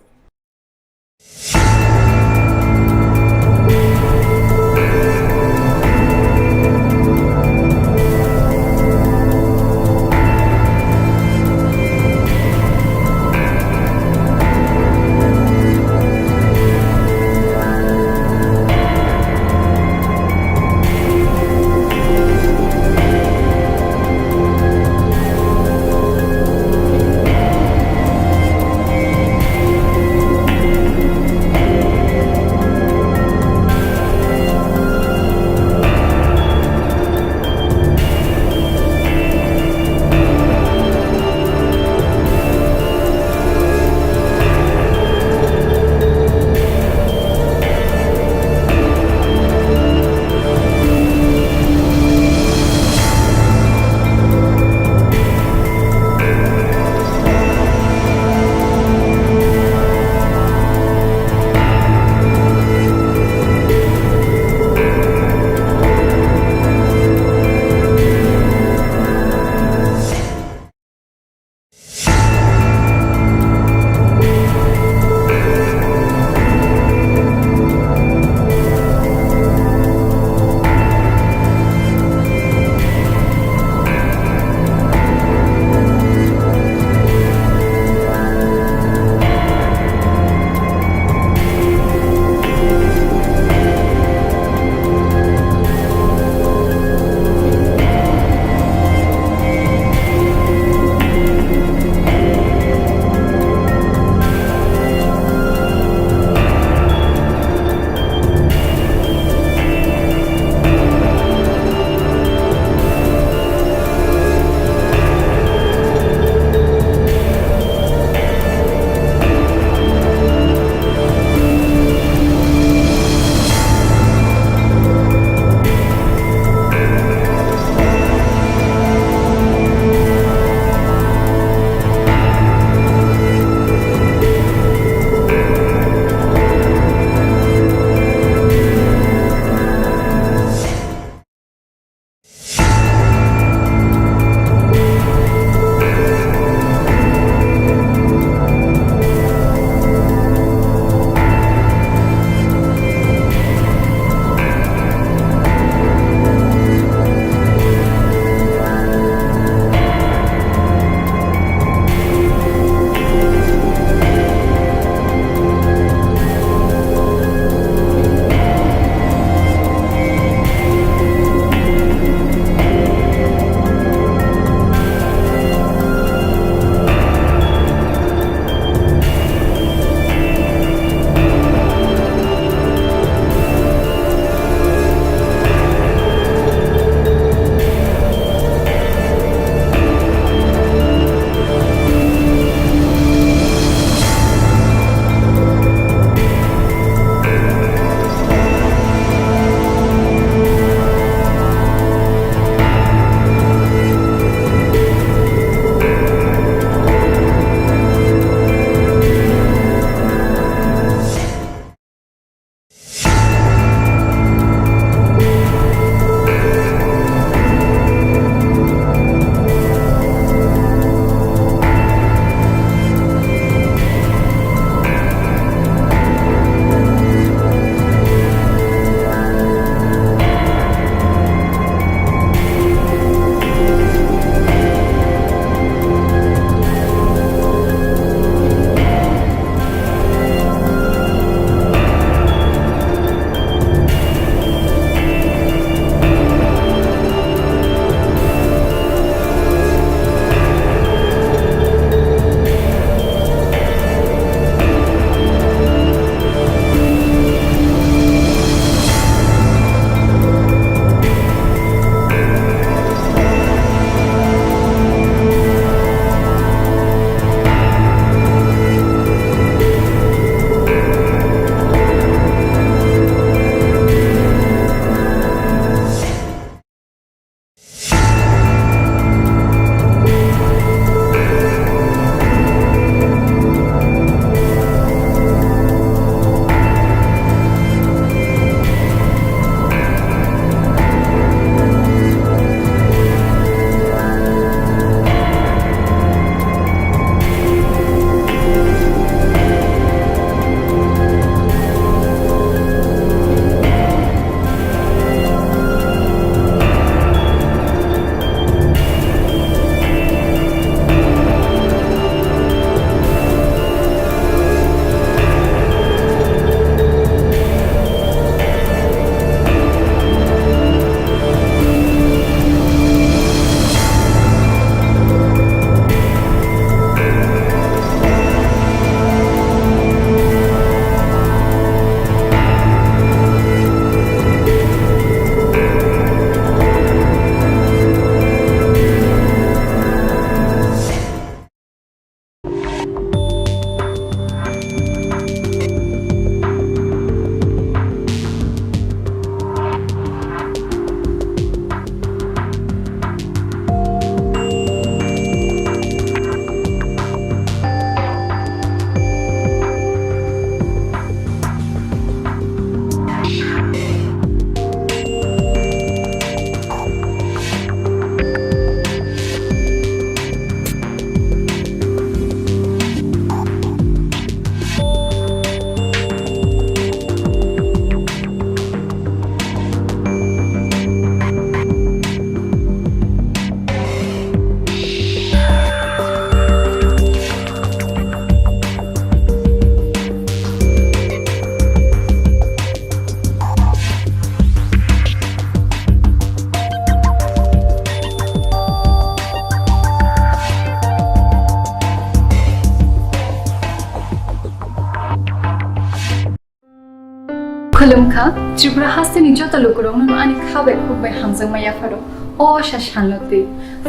Khulumkha, Tripura hasteni joto lukurokno ani kha bai khuk bai hamjakma yapharo. O asa salno twi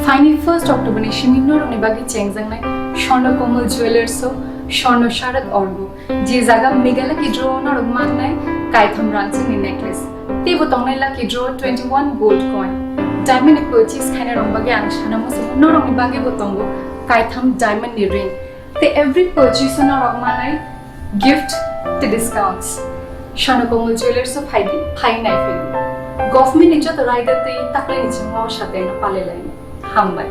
phaini first October ni simi norokni bagwi chengjaknai Swarna Komal Jewellers o Swarna Sharad Orgo, je jaga Meghalaya Lucky Draw o norok mannai kaitham rangchakni necklace. Teibo tongnai Lucky Draw twenty one gold coin. Diamond ni purchase khainai rok bagwi ang sana muchungo norokni bagwi bo tongo kaitham diamond ni ring. Tei every purchase o norok manai gift tei discounts. Swarna Komal Jewellers o phaidi, phai nai phai. Government ni joto raida tei taklai ni chwngno o sateno palai lai. Hambai.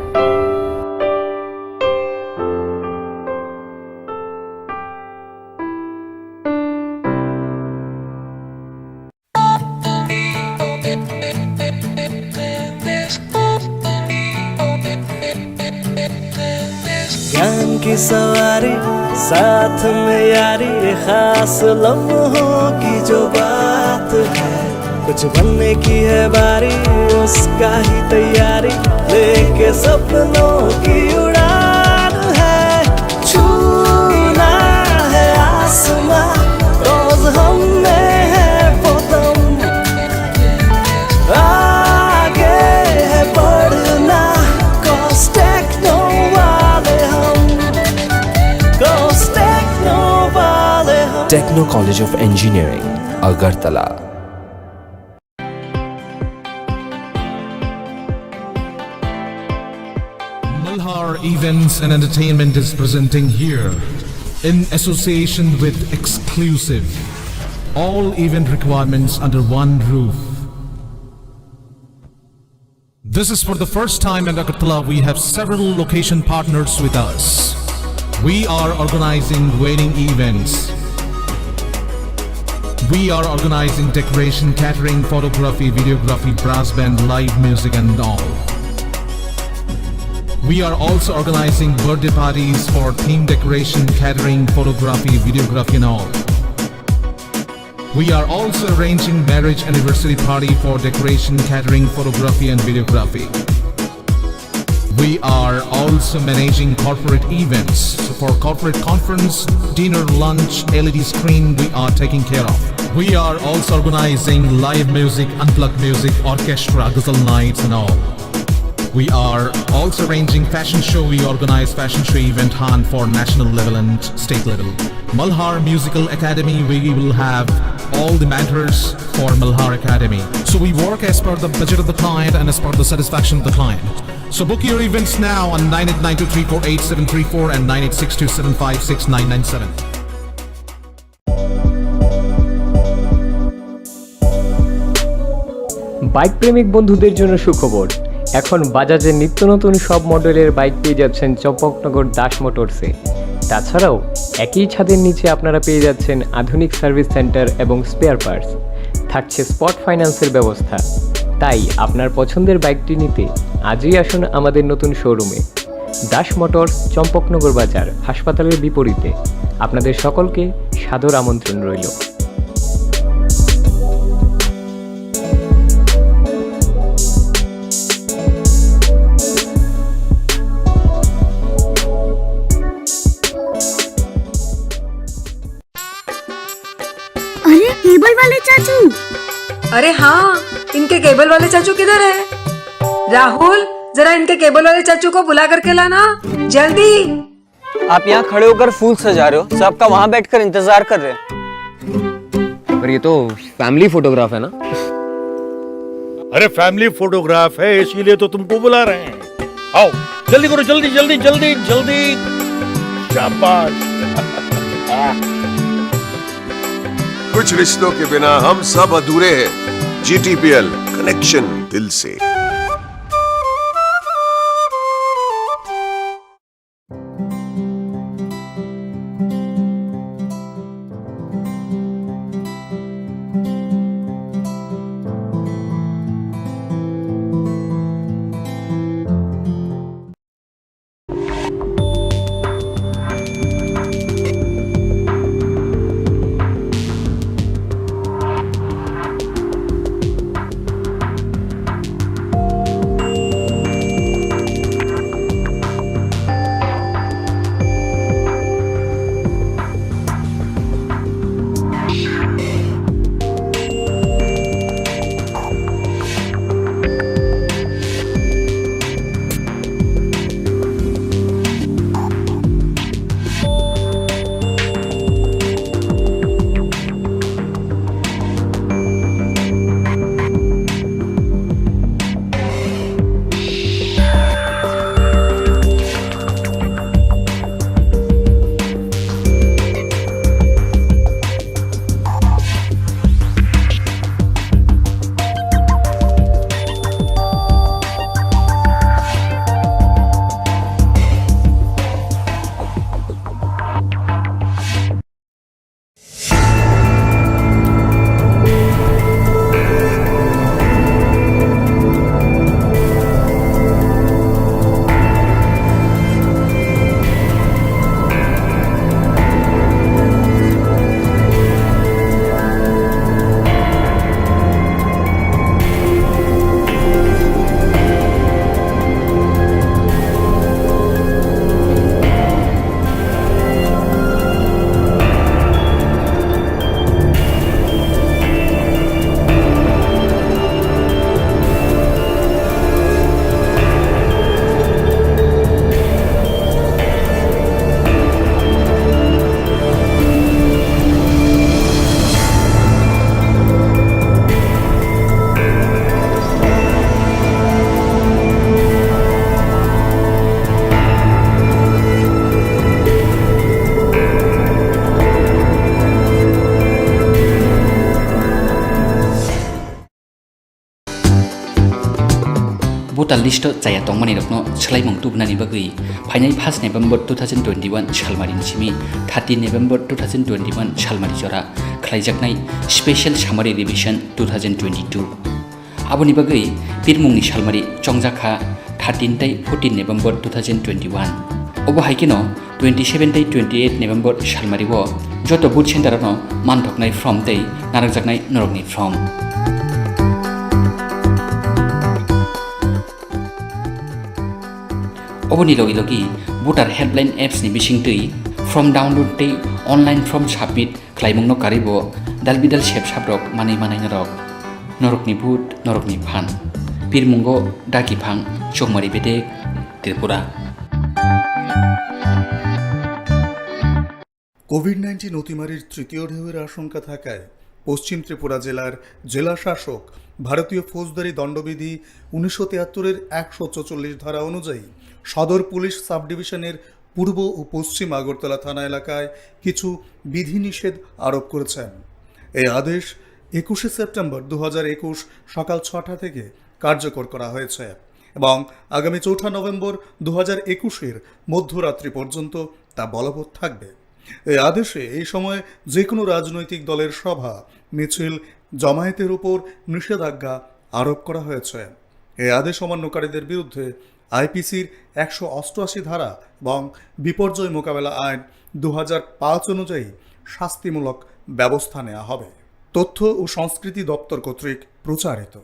ज्ञान की सवारी, साथ में यारी, ये खास लम्हों की जो बात है। कुछ बनने की है बारी, उसका ही तैयारी, लेके सपनों की उड़ान है। छूना है आसमां, रोज हम में है वो दम। आगे है बढ़ना, cause techno वाले हम, cause techno वाले हम। Techno College of Engineering, Agartala. Malhar Events and Entertainment is presenting here, in association with Exclusive, all event requirements under one roof. This is for the first time in Agartala. We have several location partners with us. We are organizing wedding events. We are organizing decoration, catering, photography, videography, brass band, live music and all. We are also organizing birthday parties for theme decoration, catering, photography, videography and all. We are also arranging marriage anniversary party for decoration, catering, photography and videography. We are also managing corporate events. So for corporate conference, dinner, lunch, L E D screen, we are taking care of. We are also organizing live music, unplugged music, orchestra, ghazal nights and all. We are also arranging fashion show. We organize fashion show event hunt for national level and state level. Malhar Musical Academy, we will have all the mentors for Malhar Academy. So we work as per the budget of the client and as per the satisfaction of the client. So book your events now on nine eight nine two three four eight seven three four and nine eight six two seven five six nine nine seven. Bike প্রেমিক বন্ধুদের জন্য সুখবর। এখন বাজাজের নিত্য নতুন সব মডেলের বাইক পেয়ে যাচ্ছেন চম্পকনগর দাস মোটরসে। তাছাড়াও একই ছাদের নিচে আপনারা পেয়ে যাচ্ছেন আধুনিক সার্ভিস সেন্টার এবং স্পেয়ার পার্টস। থাকছে স্পট ফাইন্যান্সের ব্যবস্থা। তাই আপনার পছন্দের বাইকটি নিতে আজই আসুন আমাদের নতুন শোরুমে। দাস মোটরস, চম্পকনগর বাজার, হাসপাতালের বিপরীতে। আপনাদের সকলকে সাদর আমন্ত্রণ রইল। अरे, केबल वाले चाचू। अरे हाँ, इनके केबल वाले चाचू किधर है? राहुल, जरा इनके केबल वाले चाचू को बुला करके लाना, जल्दी। आप यहाँ खड़े होकर फूल सजा रहे हो, सबका वहाँ बैठकर इंतजार कर रहे हैं। पर ये तो फैमिली फोटोग्राफ है ना? अरे, फैमिली फोटोग्राफ है, इसीलिए तो तुमको बुला रहे हैं। आओ, जल्दी करो, जल्दी, जल्दी, जल्दी, जल्दी। शाबाश। कुछ रिश्तों के बिना हम सब अधूरे हैं। जीटीपीएल, कनेक्शन दिल से। List o chaya tongmani rokno swlaimung tubunani bagwi phainai first November two thousand twenty-one salmari ni simi thirty November two thousand twenty-one salmari jora khlaijaknai special summary revision two thousand twenty-two. Aboni bagwi pirmungni salmari chongjak kha thirteen tei fourteen November two thousand twenty-one. Obo hai kheno twenty-seven tei twenty-eight November salmari o joto booth center ano manthoknai form tei narwkjaknai norokni form. Oboni logi logi Voter Helpline apps ni bisingtwi form download tei online form submit khlaimungno karwi bo dalbidal sep saprok manwi manai norok. Norokni vote, norokni phan. Pirmungo Dakiphang, Chongmari Bedek, Tripura. Covid nineteen অতিমারির তৃতীয় ঢেউয়ের আশঙ্কা থাকায় পশ্চিম ত্রিপুরা জেলার জেলা শাসক ভারতীয় ফৌজদারি দণ্ডবিধি উনিশশো তিয়াত্তরের একশো চৌচল্লিশ ধারা অনুযায়ী সদর পুলিশ সাব ডিভিশনের পূর্ব ও পশ্চিম আগরতলা থানা এলাকায় কিছু বিধিনিষেধ আরোপ করেছেন। এই আদেশ একুশে সেপ্টেম্বর দু হাজার একুশ সকাল ছটা থেকে কার্যকর করা হয়েছে এবং আগামী চৌঠা নভেম্বর দু হাজার একুশের মধ্যরাত্রি পর্যন্ত তা বলবৎ থাকবে। এই আদেশে এই সময় যে কোনো রাজনৈতিক দলের সভা, মিছিল, জমায়েতের উপর নিষেধাজ্ঞা আরোপ করা হয়েছে। এই আদেশ অমান্যকারীদের বিরুদ্ধে আইপিসির একশো অষ্টআশি ধারা এবং বিপর্যয় মোকাবেলা আইন দু হাজার পাঁচ অনুযায়ী শাস্তিমূলক ব্যবস্থা নেওয়া হবে। তথ্য ও সংস্কৃতি দপ্তর কর্তৃক প্রচারিত।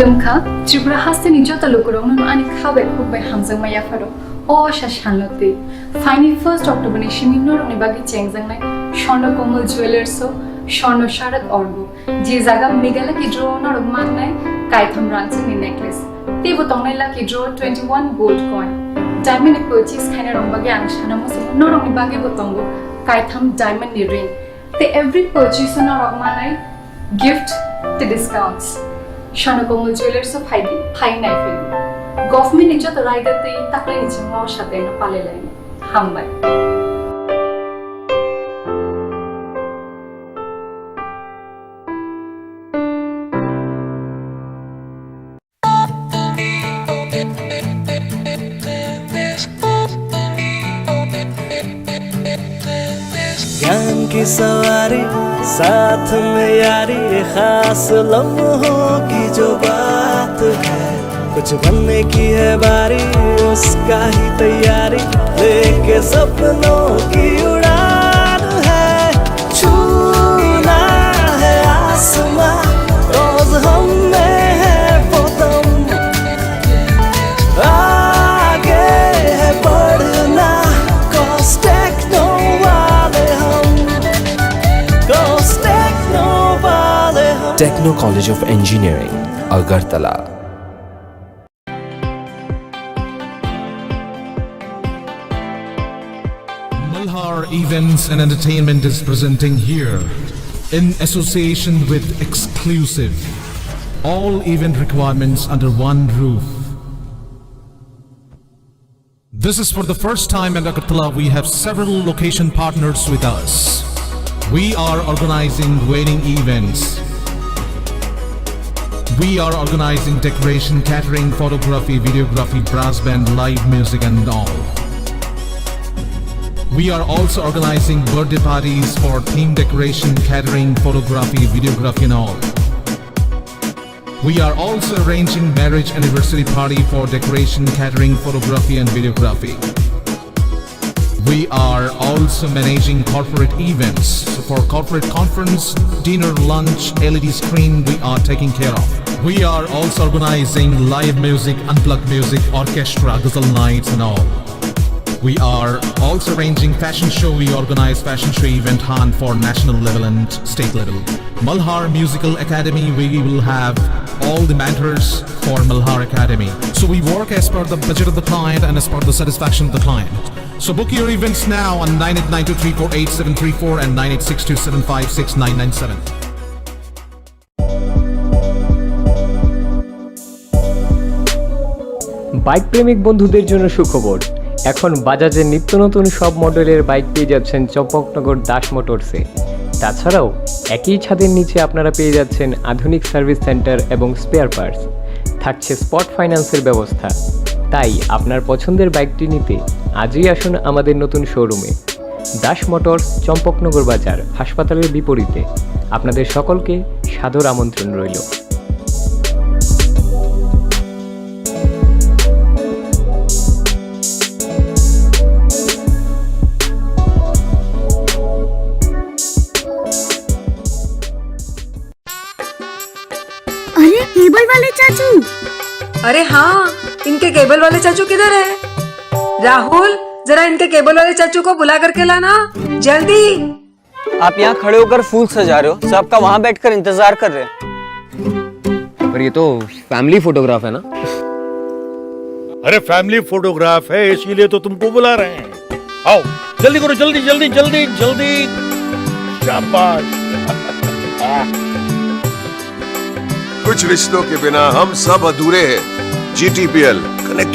Wngkha Tripura hasteni joto lukurokno ani kha bai khuk bai hamjakma yapharo o asa salno twi phaini first October ni simi norokni bagwi chengjaknai Swarna Komal Jewellers o Swarna Sharad Orgo, je jaga Meghalaya ki draw norok mannai kaitham rangchakni necklace, teibo tongnai lucky draw twenty one gold coin. Diamond ni purchase khainai rok bagwi ang sana muchungo norokni bagwi bo tongo kaitham diamond ni ring. Tei every purchase o norok manai gift tei discounts. Swarna Komal Jewellers o phaidi, phai nai phai. Government ni joto raida tei taklai ni chwngno sateno palai lai. Hambai. ज्ञान की सवारी, साथ में यारी, खास लम्हों की जो बात है। कुछ बनने की है बारी, उसका ही तैयारी, लेके सपनों की उड़ान है। छूना है आसमां, रोज हम में है वो दम। आगे है बढ़ना, cause techno वाले हम, cause techno वाले हम। Techno College of Engineering, Agartala. Malhar Events and Entertainment is presenting here, in association with Exclusive, all event requirements under one roof. This is for the first time in Agartala. We have several location partners with us. We are organizing wedding events. We are organizing decoration, catering, photography, videography, brass band, live music and all. We are also organizing birthday parties for theme decoration, catering, photography, videography and all. We are also arranging marriage anniversary party for decoration, catering, photography and videography. We are also managing corporate events. So for corporate conference, dinner, lunch, L E D screen, we are taking care of. We are also organizing live music, unplugged music, orchestra, ghazal nights and all. We are also arranging fashion show. We organize fashion show event hunt for national level and state level. Malhar Musical Academy, we will have all the mentors for Malhar Academy. So we work as per the budget of the client and as per the satisfaction of the client. So book your events now on nine eight nine two three four eight seven three four and nine eight six two seven five six nine nine seven. Bike প্রেমিক বন্ধুদের জন্য সুখবর। এখন বাজাজের নিত্য নতুন সব মডেলের বাইক পেয়ে যাচ্ছেন চম্পকনগর দাস মোটরসে। তাছাড়াও একই ছাদের নিচে আপনারা পেয়ে যাচ্ছেন আধুনিক সার্ভিস সেন্টার এবং স্পেয়ার পার্টস। থাকছে স্পট ফাইন্যান্সের ব্যবস্থা। তাই আপনার পছন্দের বাইকটি নিতে আজই আসুন আমাদের নতুন শোরুমে। দাস মোটরস, চম্পকনগর বাজার, হাসপাতালের বিপরীতে। আপনাদের সকলকে সাদর আমন্ত্রণ রইল। अरे, केबल वाले चाचू। अरे हाँ, इनके केबल वाले चाचू किधर है? राहुल, जरा इनके केबल वाले चाचू को बुला करके लाना, जल्दी। आप यहाँ खड़े होकर फूल सजा रहे हो, सबका वहाँ बैठकर इंतजार कर रहे हैं। पर ये तो फैमिली फोटोग्राफ है ना? अरे, फैमिली फोटोग्राफ है, इसीलिए तो तुमको बुला रहे हैं। आओ, जल्दी करो, जल्दी, जल्दी, जल्दी, जल्दी। शाबाश। कुछ रिश्तों के बिना हम सब अधूरे हैं। जीटीपीएल,